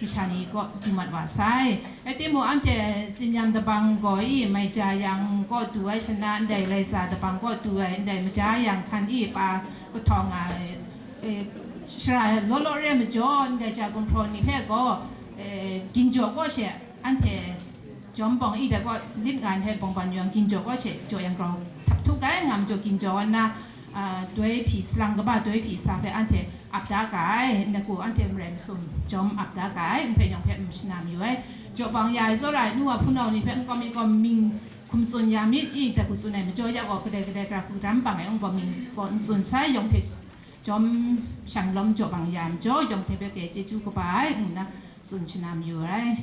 masha ni kaw du mat wa sai. Rai timung, anhte tsinyam dabang gaw i, mai ja yang kaw du ai shana, ndai laiza dabang kaw du ai, ndai maja yang hkan i, pa kahtawng ai, e, shara law law re majaw, ndai ja gumhpraw ni hpe gaw, e, ginjaw kaw she, anhte jawm bawng i, dai kaw lit nga ai hpe bawng ban yawng ginjaw kaw she, jaw yang grau htap Htuk ai ngam jaw ginjaw nna, a, doi hpyi salang kaba doi hpyi sa hpe anhte ap da ga ai, nna ku anhte marai masum jawm ap da ga ai, nhpe yawng hpe n shana mayu ai. Jaw bang ya ai tsawra ai nu wa hpunau ni hpe nkau mi gaw mying hkum tsun ya myit i, dai hku tsun ai majaw ya gaw, kadai kadai gara hku kadam bang ai nkau mying gaw n tsun sai, yawng hte jawm shang lawm jaw bang ya ai majaw, yawng hte hpe grai chyeju kaba ai, ngu nna tsun shana mayu ai.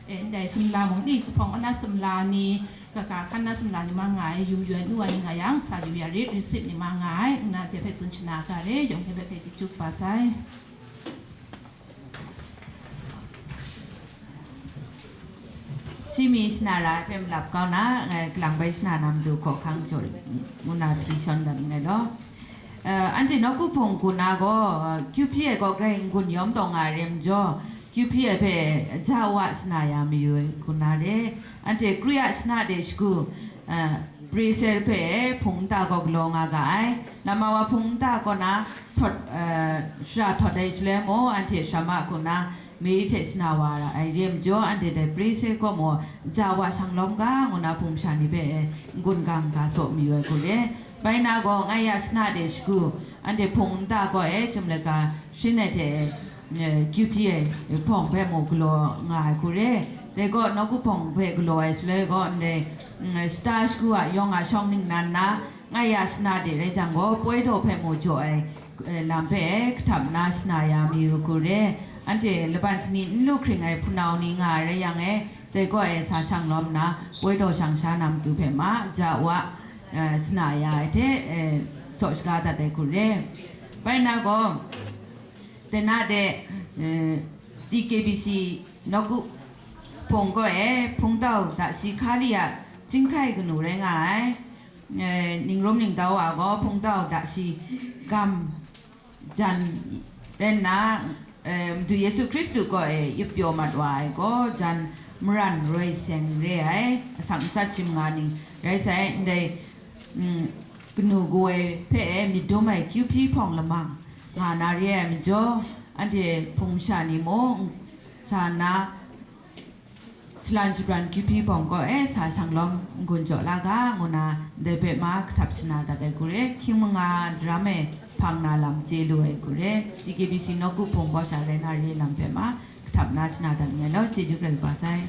E, ndai sumla mung ni, Sahpawng Anna sumla ni, kaka hkan na sumla ni ma nga ai, yu yu ai nu wa ni nga yang, sa yu ya rit, receipt ni ma nga ai, nna de hpe tsun shana ga re, yawng hte hpe hpe chyeju kaba sai. Chimi shana ra ai hpe malap kau na, ngai kalang bai shana na matu hkawhkang jaw ngu na hpyi shawn dat nngai law. Eh, anhte nawku hpung ku na gaw, eh, Q P A gaw grai n-gun yawm taw nga ai re majaw, Q P A hpe ja wa shana ya mayu ai ku na re. Anhte Kru ya shana de shagu, eh, Pre sel hpe hpung nta gaw galaw nga ga ai. Lama wa hpung nta kaw na htawt, eh, shara htawt ai shaloi mung, anhte shama hku na mari hte shana wa ra ai re majaw, anhte dai Pre sel kaw mung ja wa shang lawm ga, ngu na hpung masha ni hpe, eh, n-gun gang ga saw mayu ai hku re. Bai na gaw, ngai ya shana de shagu, anhte hpung nta kaw e chyum laika shin ai hte, eh, Q P A hpawng hpe mung galaw nga ai hku re. Dai gaw, nawku hpawng hpe galaw ai shaloi gaw, ndai, mm, shata shagu a yawng a shawng ningnan na, ngai ya shana de rai jang gaw, poi daw hpe mung jaw ai, eh, lam hpe kahtap nna shana ya mayu hku re. Anhte laban shani n lu hkring ai hpunau ni nga ai rai yang e, dai gaw e sa shang lawm nna, poi daw shang sha na matu hpe ma ja wa, eh, shana ya ai hte, eh, saw shaga dat ai hku re. Bai na gaw, Tena de, eh, T K B C nawku hpung kaw e, hpungtau dashi hka li a chyinghkai kanu rai nga ai, eh, ningrum ningtau a gaw hpungtau dashi gam jan rai nna, eh, Madu Yesu Hkristu kaw e yip pyaw mat wa ai gaw, jan maran roi seng re ai, asak matsat shi manga ning rai sai, ndai, mm, kanu kaw e hpe e myit dum ai Q P hpawng lamang nga na re ai majaw, anhte hpung masha ni mung sa nna, shalan shabran Q P hpawng kaw e sa shang lawm n-gun jaw la ga, ngu na ndai hpe ma kahtap shana dat ai hku re, hkying manga daram e hpang na lam chye lu ai hku re, T K B C nawku hpung kaw sha rai na re lam hpe ma kahtap na shana dat nngai law, chyeju hkrai kaba sai.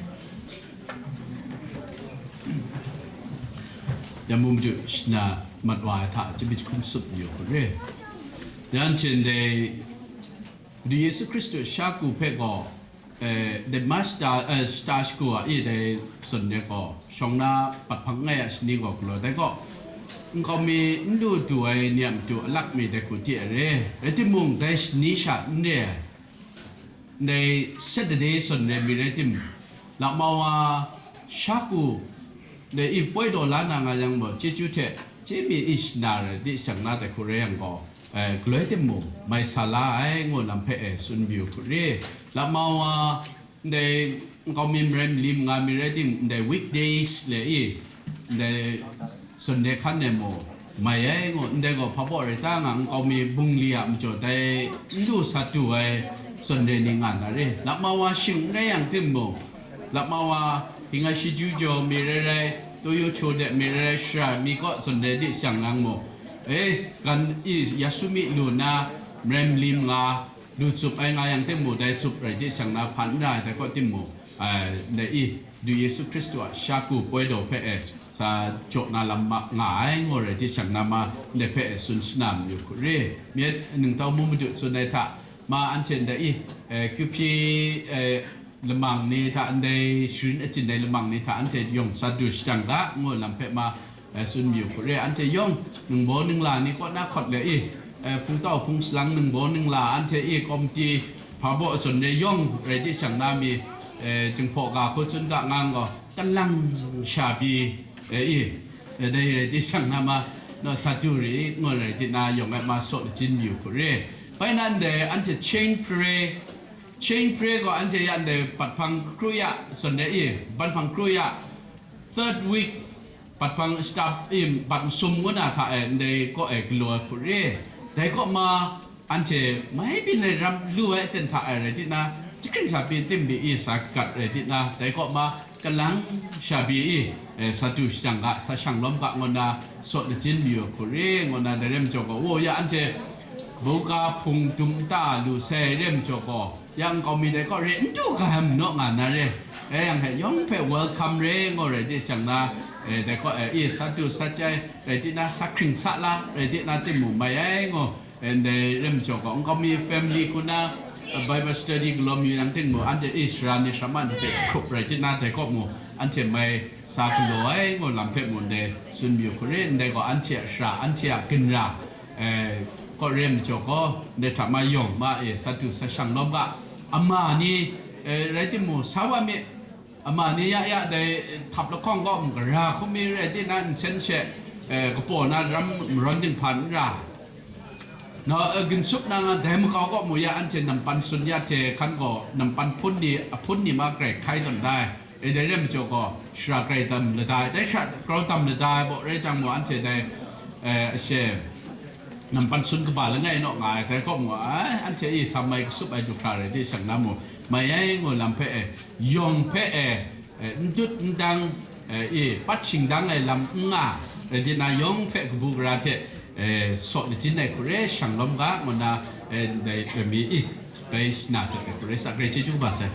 Yamung maju shana mat wa ai hta chyinghkrit jahkum tsup yu hku re. Yan hte ndai Madu Yesu Hkristu shaku hpe gaw, eh, dai ma shata, eh, shata shagu a i dai zawn de gaw, shawng na pat hpang ngai a shani gaw galaw dai gaw, nkau mi n lu du ai ni a matu a lak mi dai hku di ai re. Rai timung, dai shani sha n re ai. Ndai Saturday zawn re mi rai tim, lamau a shaku, dai i poi daw la na nga yang gaw, chyeju hte chye mi i shana rai di shang na dai hku rai yang gaw, eh, galoi timung, mai sa la ai ngu lam hpe e tsun mayu hku re. Lamau a, ndai nkau mi marai malim nga mi rai tim, ndai weekdays le i, ndai Sunday hkan e mung, mai ai ngu, ndai gaw hpa baw rai ta nga, nkau mi bungli a majaw dai n lu sa du ai Sunday ni nga na re. Lamau a shing n rai yang timung, lamau a hingga shiju jaw mi rai rai, toyo cho de mi rai rai, shara mi kaw Sunday di shang yang mung, e, gan i ya su mi lu na, marai malim nga, lu tsup ai nga yang timung, dai tsup rai di shang na hpan n ra ai dai kaw timung, ai, ndai i, du Yesu Hkristu a shaku poi daw hpe e, sa jaw na lam ma nga ai, ngu rai di shang na ma, ndai hpe e tsun shana mayu hku re. Myit ningtau mu madu tsun ai hta, ma anhte ndai i, eh, Q P, eh, lamang ni hta, ndai sharin achyin ai lamang ni hta, anhte yawng sa du shajang ga, ngu lam hpe ma, eh, tsun mayu hku re. Anhte yawng ningbaw ningla ni kaw na hkawt le i, eh, hpungtau hpung salang ningbaw ningla, anhte i komiti hpa baw zawn re yawng rai di shang na mi, eh, Jinghpaw ga hku tsun ga ngang gaw, kalang sha pyi, eh, i, eh, dai rai di shang na ma, naw sa du ri, ngu rai di na yawng ai ma saw lachyum mayu hku re. Bai nan dai anhte chain pray, chain pray gaw anhte ya ndai pat hpang kru ya zawn re i, ban hpang kru ya, third week, pat hpang stap i, pat nsum ngu na hta e, ndai kaw e galaw ai hku re. Dai kaw ma, anhte mai byin ai ram lu ai aten hta e rai di na, jahkring sha pyi tim mi i sa gat rai di na, dai kaw ma, Kalang shabi i, eh, sa du shajang ga, sa shang lawm ga ngu na, saw lachin mayu hku re ngu na, dai rai majaw gaw, wo ya anhte, buga hpung dum ta lu sai rai majaw gaw, ya nkau mi dai kaw re, n du ga ai manaw nga na re, eh, yang hpe yawng hpe welcome re ngu rai di shang na, eh, dai kaw, eh, i sa du sa chyai rai di na, sa hkring sa la rai di na, timung mai ai ngu, Ndai rai majaw gaw, nkau mi family hku na, uh, Bible study galaw mayu yang ting mu, anhte Israel ni sara ma ni hte jahkrup rai tinang dai kaw mu, anhte mai sa galaw ai ngu lam hpe mu ndai tsun mayu hku re, ndai gaw anhte a sara, anhte a ginra, eh, kaw rai majaw gaw, ndai hta ma yawng ma e, sa du sa shang lawm ga, ama ni, eh, rai timung, sa wa mi, Ama ni ya ya dai htap lahkawng kaw magara hkrum mi rai di na, nsen she, eh, kapaw na ram marawn dinghpan n ra. Na, eh, ginsup na nga dai makau kaw mu ya, anhte nampan sun ya hte hkan gaw nampan hpun ni, ahpun ni ma grai hkai tawn dai. E dai rai majaw gaw, shara grai dam ladai, dai shara grau dam ladai baw rai jang mu, anhte dai, eh, ashe nampan sun kaba langai naw nga ai, dai kaw mu ai, anhte i sam mai kasup ai du hkra rai di shang na mu, mai ai ngu lam hpe e, yawng hpe e, eh, n dut n dang, eh, i, pat shingdang ai lam n nga, rai di na, yawng hpe kabu gara hte, eh, saw lachin ai hku re shang lawm ga, ngu na, eh, ndai, eh, mi, i, bai shana jat ai hku re sa, grai chyeju kaba sai.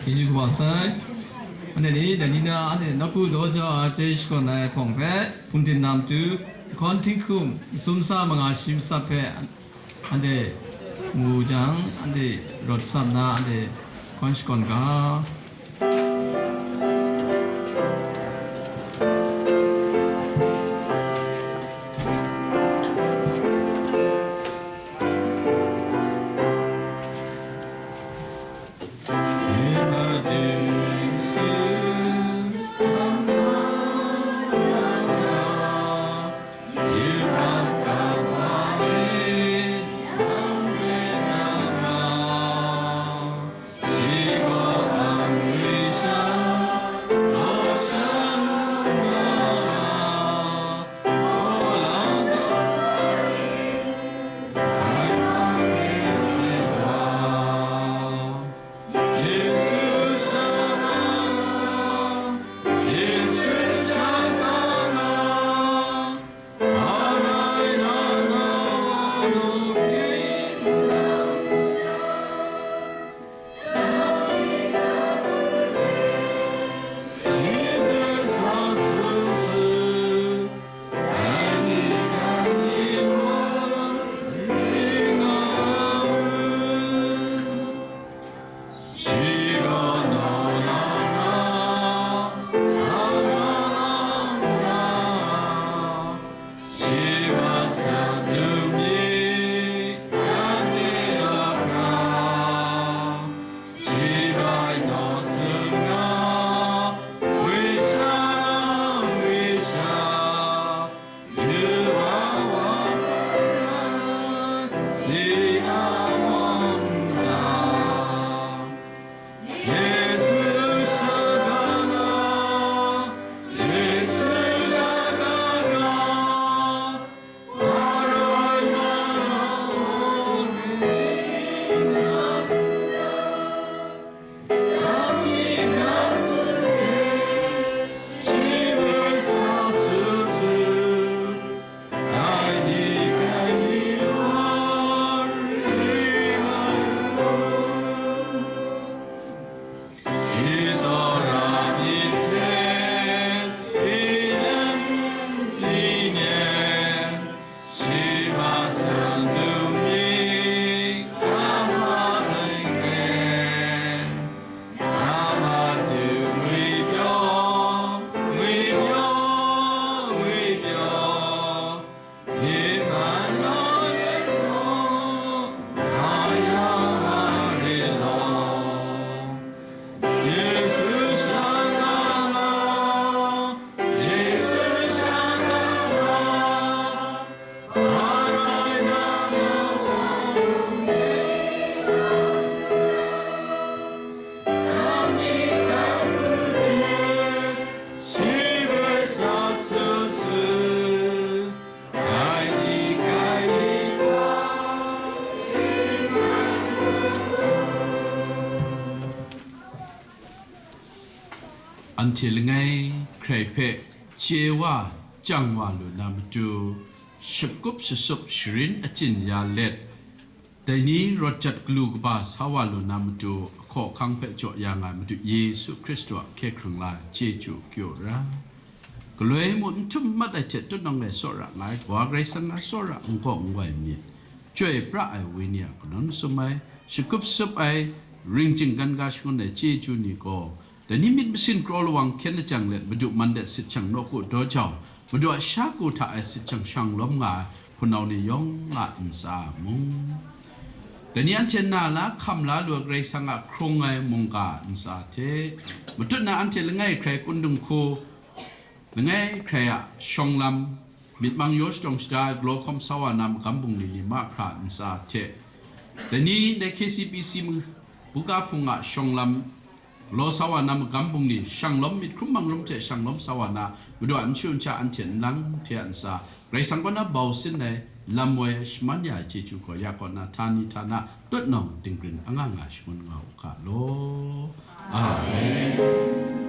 Chyeju kaba sai. Anhte ni, dai ni na, anhte nawku daw ja ai, chye shakawn ai hpawng hpe, hpungdim na matu, hkawn htinghkum, masum sa manga shi matsat hpe, Anhte mu jang, anhte rawt sat na, anhte hkawn shakawn ga. Anhte langai hkrai hpe chye wa, chyang wa lu na matu, shakup shasup sharin achyin ya let, dai ni rawt jat galu kaba sa wa lu na matu, ahkaw ahkang hpe jaw ya nga ai Madu Yesu Hkristu a hkye hkrang la ai chyeju kyu ra. Galoi mung n htum mat ai hte tutnawng e tsawra nga ai Kawa Karai Kasang a tsawra n gaw n wai myit, chyoi pra ai Wenyi a kanawn masum ai, shakup shasup ai, ring jinggan ga shangun ai chyeju ni gaw, dai ni myit masin kraw lawang hkyen lajang let, Madu man de sit shang nawku daw jau, Madu a sha ku hta e sit shang shang lawm nga ai hpunau ni yawng a ntsa mung, dai ni anhte na la hkam la lu ai Karai Kasang a hkrung ai mungga ntsa hte, matut na anhte langai hkrai kundung hku, langai hkrai a shawng lam, myit mang yaw shadawng shada ai galaw hkawm sa wa na magam bungli ni mahkra ntsa hte, dai ni ndai K C B C mung-, buga hpung a shawng lam, galaw sa wa na magam bungli, shang lawm myit hkrum mang rum hte shang lawm sa wa na, Madu a n shu n sha anhte nlang hte a ntsa, Karai Kasang kaw na bau sin ai, lam woi shaman ya ai chyeju gaw ya kaw na, htani htana, tutnawng dinggrin anga nga shangun nga u ga law. Amen.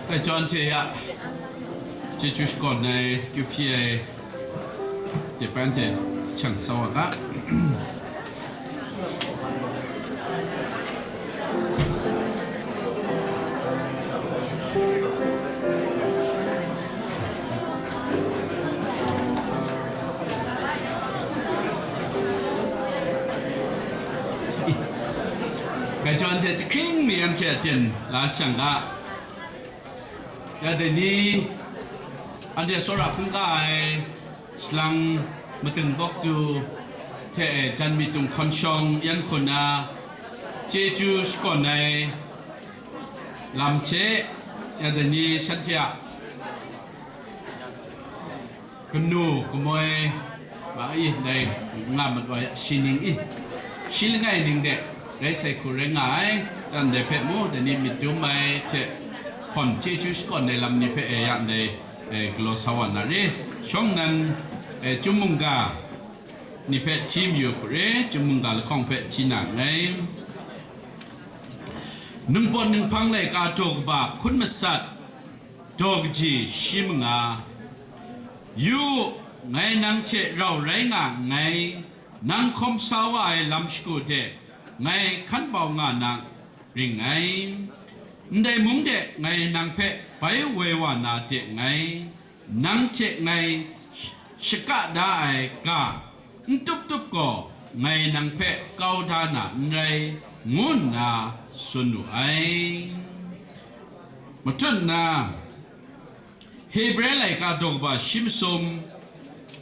Kai John hte ya, chyeju shakawn ai, kyu hpyi ai, Dai bai anhte shang sa wa ga. Kai John hte jahkring mi anhte aten la shang ga. Ya dai ni, anhte tsawra hkungga ai, Salang Matung Bawk Tu hte e, Jan Myit Dung Hkawn Shawng yan hku na chyeju shakawn ai lam hte, ya dai ni shanhte a kanu kamoi, ma i, dai nga mat wa ya, shi ning i, shi langai ning de rai sai hku rai nga ai, dan dai hpe mu, dai ni myit dum ai hte hpawn chyeju shakawn ai lam ni hpe e ya ndai, e, galaw sa wa na re, shawng nnan, e, chyum mungga ni hpe hti mayu hku re, chyum mungga lahkawng hpe hti na nngai. Ningpawt ninghpang laika daw kaba hkun masat, daw kaji shi manga. Yu u, ngai nang hte rau rai nga nngai, nang hkawm sa wa ai lam shagu de ngai hkan bau nga na ring ngai. Ndai mung de ngai nang hpe bai woi wa na de nngai, nang hte ngai shaka da ai ga n tup tup gaw, ngai nang hpe kau da na n rai, ngu nna tsun wu ai. Matut nna, Hebre laika daw kaba shi masum,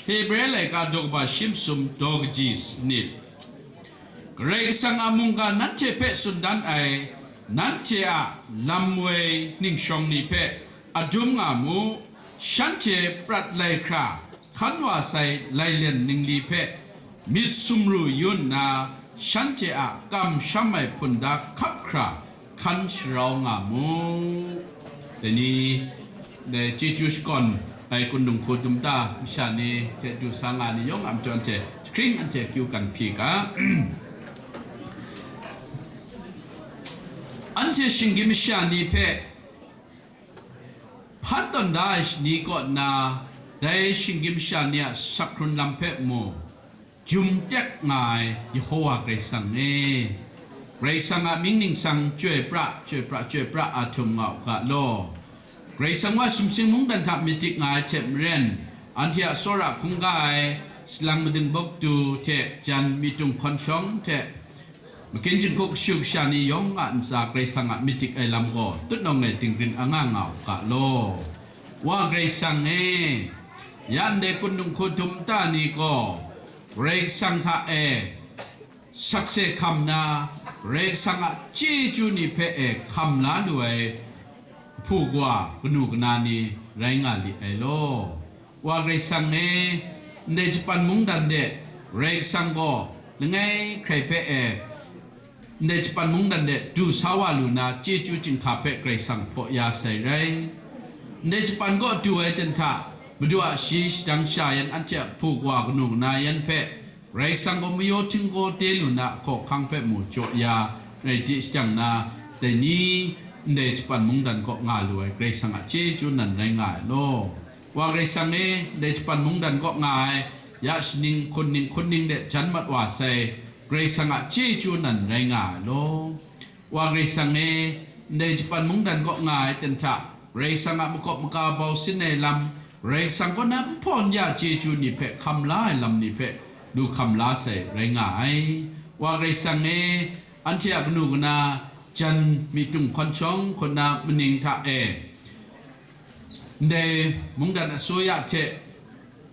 Hebre laika daw kaba shi masum daw kaji sanit. Karai Kasang a mungga nanhte hpe tsun dan ai, nanhte a lam woi ningshawng ni hpe adum nga mu, shanhte prat lai hkra hkan wa sai lailen ningli hpe myit sumru yu nna, shanhte a kamsham ai hpunda hkap hkra hkan sharau nga mu. Dai ni, dai chyeju shakawn ai kundung hku dum ta masha ni hte du sa nga ni yawng a majaw anhte jahkring anhte akyu kan hpyi ga. Isi shinggyim masha ni hpe hpan tawn da ai shani kaw nna, dai shinggyim masha ni a sak hkrun lam hpe mu, jum tek nga ai Yehova Karai Kasang e, Karai Kasang a mying ningsang chyoi pra, chyoi pra, chyoi pra a htum nga u ga law. Karai Kasang wa sumsing mungdan hta myit dik nga ai hte maren, anhte a tsawra hkungga ai salang mading bawk tu hte jan myitung hkawn shawng hte, makin jinghku kashu kasha ni yawng a ntsa Karai Kasang a myit dik ai lam gaw tutnawng e dinggrin anga nga u ga law. Wa Karai Kasang e, ya ndai kun dinghku dum nta ni gaw Karai Kasang hta e sakse hkam na, Karai Kasang a chyeju ni hpe e hkam la lu ai hpu kawa kanu kana ni rai nga li ai law. Wa Karai Kasang e, ndai Japan mungdan de Karai Kasang gaw langai hkrai hpe e, ndai Japan mungdan de du sa wa lu na chyeju chyinghka hpe Karai Kasang hpaw ya sai rai. Ndai Japan kaw du ai ten hta, Madu a shi shadang sha yan anhte a hpu kawa kanu kana yan hpe, Karai Kasang gaw mayaw htinggaw de lu na ahkaw ahkang hpe mu jaw ya rai di shajang na, dai ni ndai Japan mungdan kaw nga lu ai Karai Kasang a chyeju nan rai nga ai law. Wa Karai Kasang e, ndai Japan mungdan kaw nga ai, ya shaning hkun ning hkun ning de jan mat wa sai, Karai Kasang a chyeju nan rai nga ai law. Wa Karai Kasang e, ndai Japan mungdan kaw nga ai ten hta, Karai Kasang a makawp maga bau sin ai lam, Karai Kasang kaw na n hpaw n ya chyeju ni hpe hkam la ai lam ni hpe lu hkam la sai rai nga ai. Wa Karai Kasang e, anhte a kanu kana jan myitung hkawn shawng hkawn na maning hta e, ndai mungdan asuya hte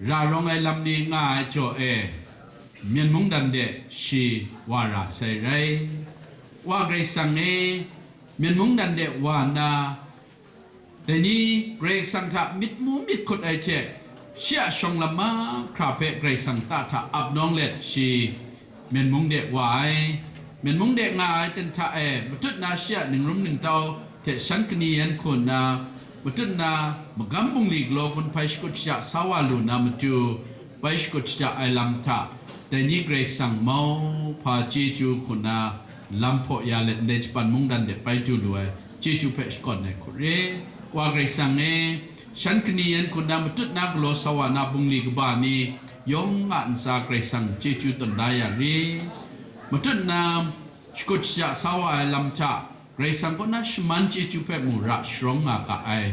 ra rawng ai lam ni nga ai jaw e, Myen mungdan de shi wa ra sai rai. Wa Karai Kasang e, Myen mungdan de wa nna, dai ni Karai Kasang hta myit mu myit hkut ai hte, shi a shawng lam mahkra hpe Karai Kasang ta hta ap nawng let shi Myen mung de wa ai. Myen mung de nga ai ten hta e, matut na shi a ningrum ningtau hte shan kani yan hku nna, matut na magam bungli galaw gun hpai shakut shaja sa wa lu na matu, bai shakut shaja ai lam hta, dai ni Karai Kasang mau hpa chyeju hku nna lam hpaw ya let ndai Japan mungdan de bai du lu ai chyeju hpe shakawn ai hku re. Wa Karai Kasang e, shan kani yan hku nna matut na galaw sa wa na bungli kaba ni yawng a ntsa Karai Kasang chyeju tawn da ya rit. Matut na shakut shaja sa wa ai lam hta, Karai Kasang kaw na shaman chyeju hpe mura sharawng nga ga ai.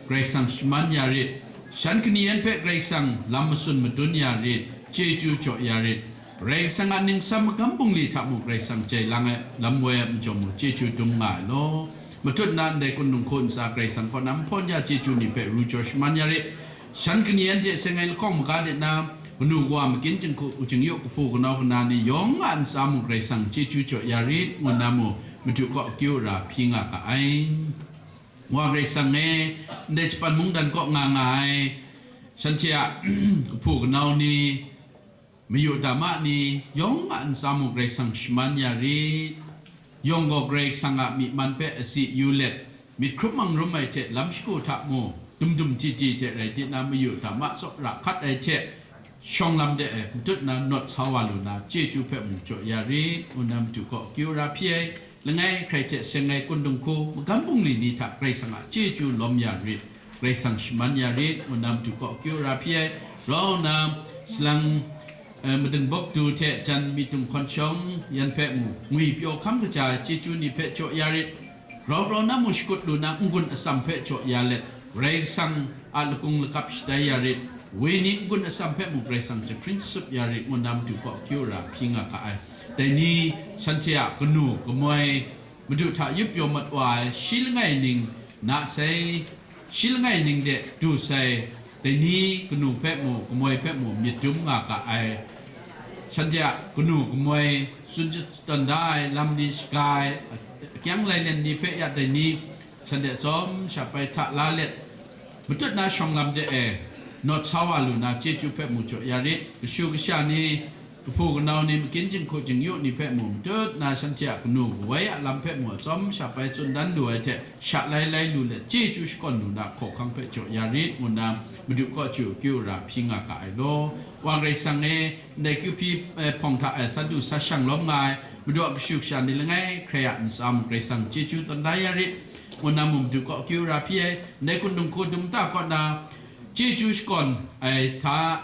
Karai Kasang shaman ya rit. Shan kani yan hpe Karai Kasang lam matsun madun ya rit, chyeju jaw ya rit. Karai Kasang a ningsam magam bungli hta mung Karai Kasang jai lang ai lam woi ai majaw mung chyeju dum nga ai law. Matut na ndai kun dinghku ntsa Karai Kasang kaw na n hpawn ya chyeju ni hpe ru jaw shaman ya rit. Shan kani yan hte seng ai lahkawng maga de na, kanu kawa makin jinghku, jingyu kahpu kanau kana ni yawng a ntsa mung Karai Kasang chyeju jaw ya rit, ngu nna mung Madu kaw akyu ara hpyi nga ga ai. Wa Karai Kasang e, ndai Japan mungdan kaw nga nga ai, shanhte a kahpu kanau ni, mayu dama ni, yawng a ntsa mung Karai Kasang shaman ya rit. Yawng gaw Karai Kasang a myi man hpe asi yu let, myit hkrum mang rum ai hte lam shagu hta mu, dum dum ti ti hte rai di na mayu dama tsawra hkat ai hte, shawng lam de ai matut na nawt sa wa lu na, chyeju hpe mung jaw ya rit, ngu na Madu kaw akyu ara hpyi ai. Langai hkrai hte seng ai kun dinghku, magam bungli ni hta Karai Kasang a chyeju lawm ya rit, Karai Kasang shaman ya rit, ngu na Madu kaw akyu ara hpyi ai. Rau na, salang, eh, mading bawk du hte jan myitung hkawn shawng yan hpe mu, ngwi pyaw hkam kaja ai chyeju ni hpe jaw ya rit. Rau rau na mu shakut lu na n-gun atsam hpe jaw ya let, Karai Kasang a lakung lakap shatai ya rit, woi ni n-gun atsam hpe mu Karai Kasang jahpring sut ya rit, ngu na Madu kaw akyu ara hpyi nga ga ai. Dai ni shanhte a kanu kamoi, Madu hta yup pyaw mat wa ai shi langai ning na sai, shi langai ning de du sai, dai ni kanu hpe mu, kamoi hpe mu myit dum nga ga ai. Shanhte a kanu kamoi tsun tawn da ai lam ni shaga ai, akyang lailen ni hpe ya dai ni, shanhte tsawm sha pai hta la let, matut na shawng lam de e, nawt sa wa lu na chyeju hpe mu jaw ya rit, kashu kasha ni, kahpu kanau ni, makin jinghku jingyu ni hpe mu, matut na shanhte a kanu kawoi a lam hpe mu, atsawm sha pai tsun dan lu ai hte, sha lai lai lu let, chyeju shakawn lu na hkawhkang hpe jaw ya rit, ngu na Madu kaw chyu akyu ara hpyi nga ga ai law. Wa Karai Kasang e, ndai kyu hpyi, eh, hpawng hta e sa du sa shang lawm nga ai, Madu a kashu kasha ni langai hkrai a ntsa mung Karai Kasang chyeju tawn da ya rit, ngu na mung Madu kaw akyu ara hpyi ai, ndai Kundung hku dum ta kaw na chyeju shakawn ai hta,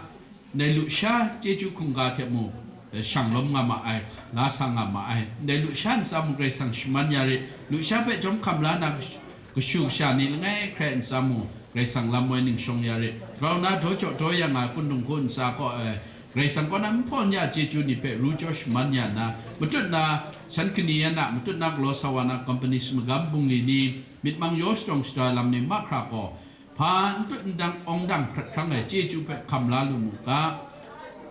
ndai lusha chyeju hkungga hte mung, eh, shang lawm nga ma ai, la sa nga ma ai, ndai lusha ntsa mung Karai Kasang shaman ya rit, lusha hpe jawm hkam la na kashu, kashu kasha ni langai hkrai ntsa mung, Karai Kasang lam woi ning shawng ya rit. Grau na daw jaw daw ya nga Kundung hku ntsa kaw ai, Karai Kasang kaw na nhpaw nya chyeju ni hpe ru jaw shaman ya nna, matut na shan kani yan a, matut na galaw sa wa na companies magam bungli ni, myit mang yaw shadawng shada ai lam ni mahkra gaw, hpa n tut n dang awng dang hprat hkrang ai chyeju hpe hkam la lu mu ga.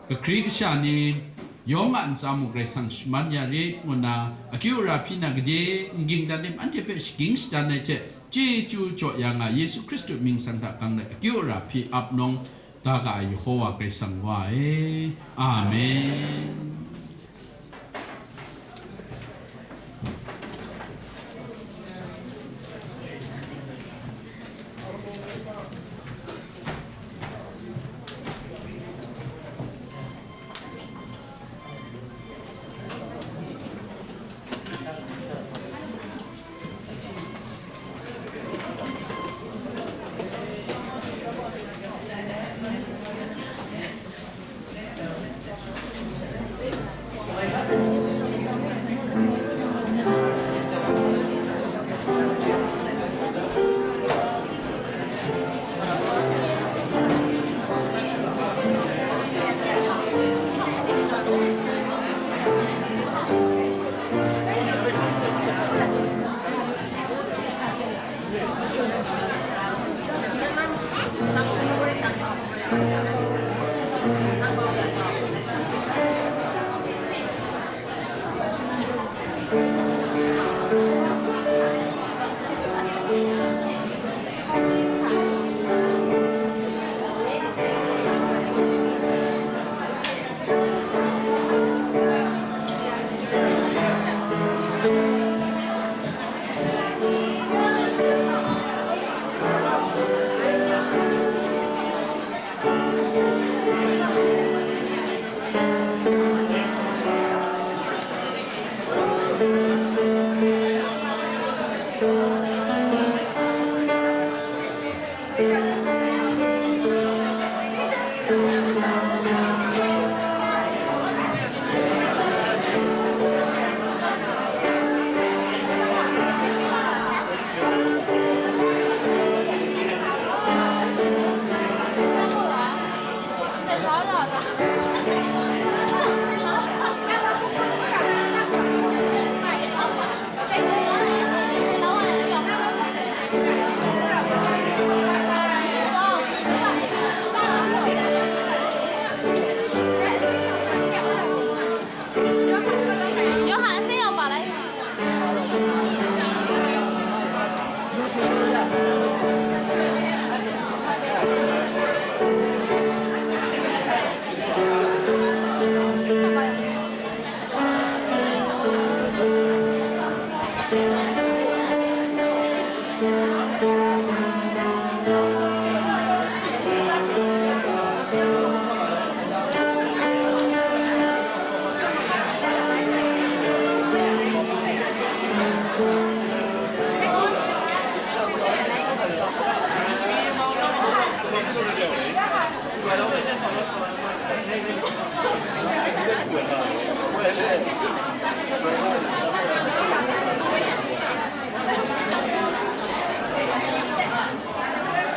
Kahkri kasha ni yawng a ntsa mung Karai Kasang shaman ya rit, ngu nna akyu ara hpyi na gade n ging dan rim anhte hpe shagying shadan ai hte, chyeju jaw ya nga Yesu Hkristu mying sang hta gang let akyu ara hpyi ap nawng da ga ai Yehova Karai Kasang wa e. Amen.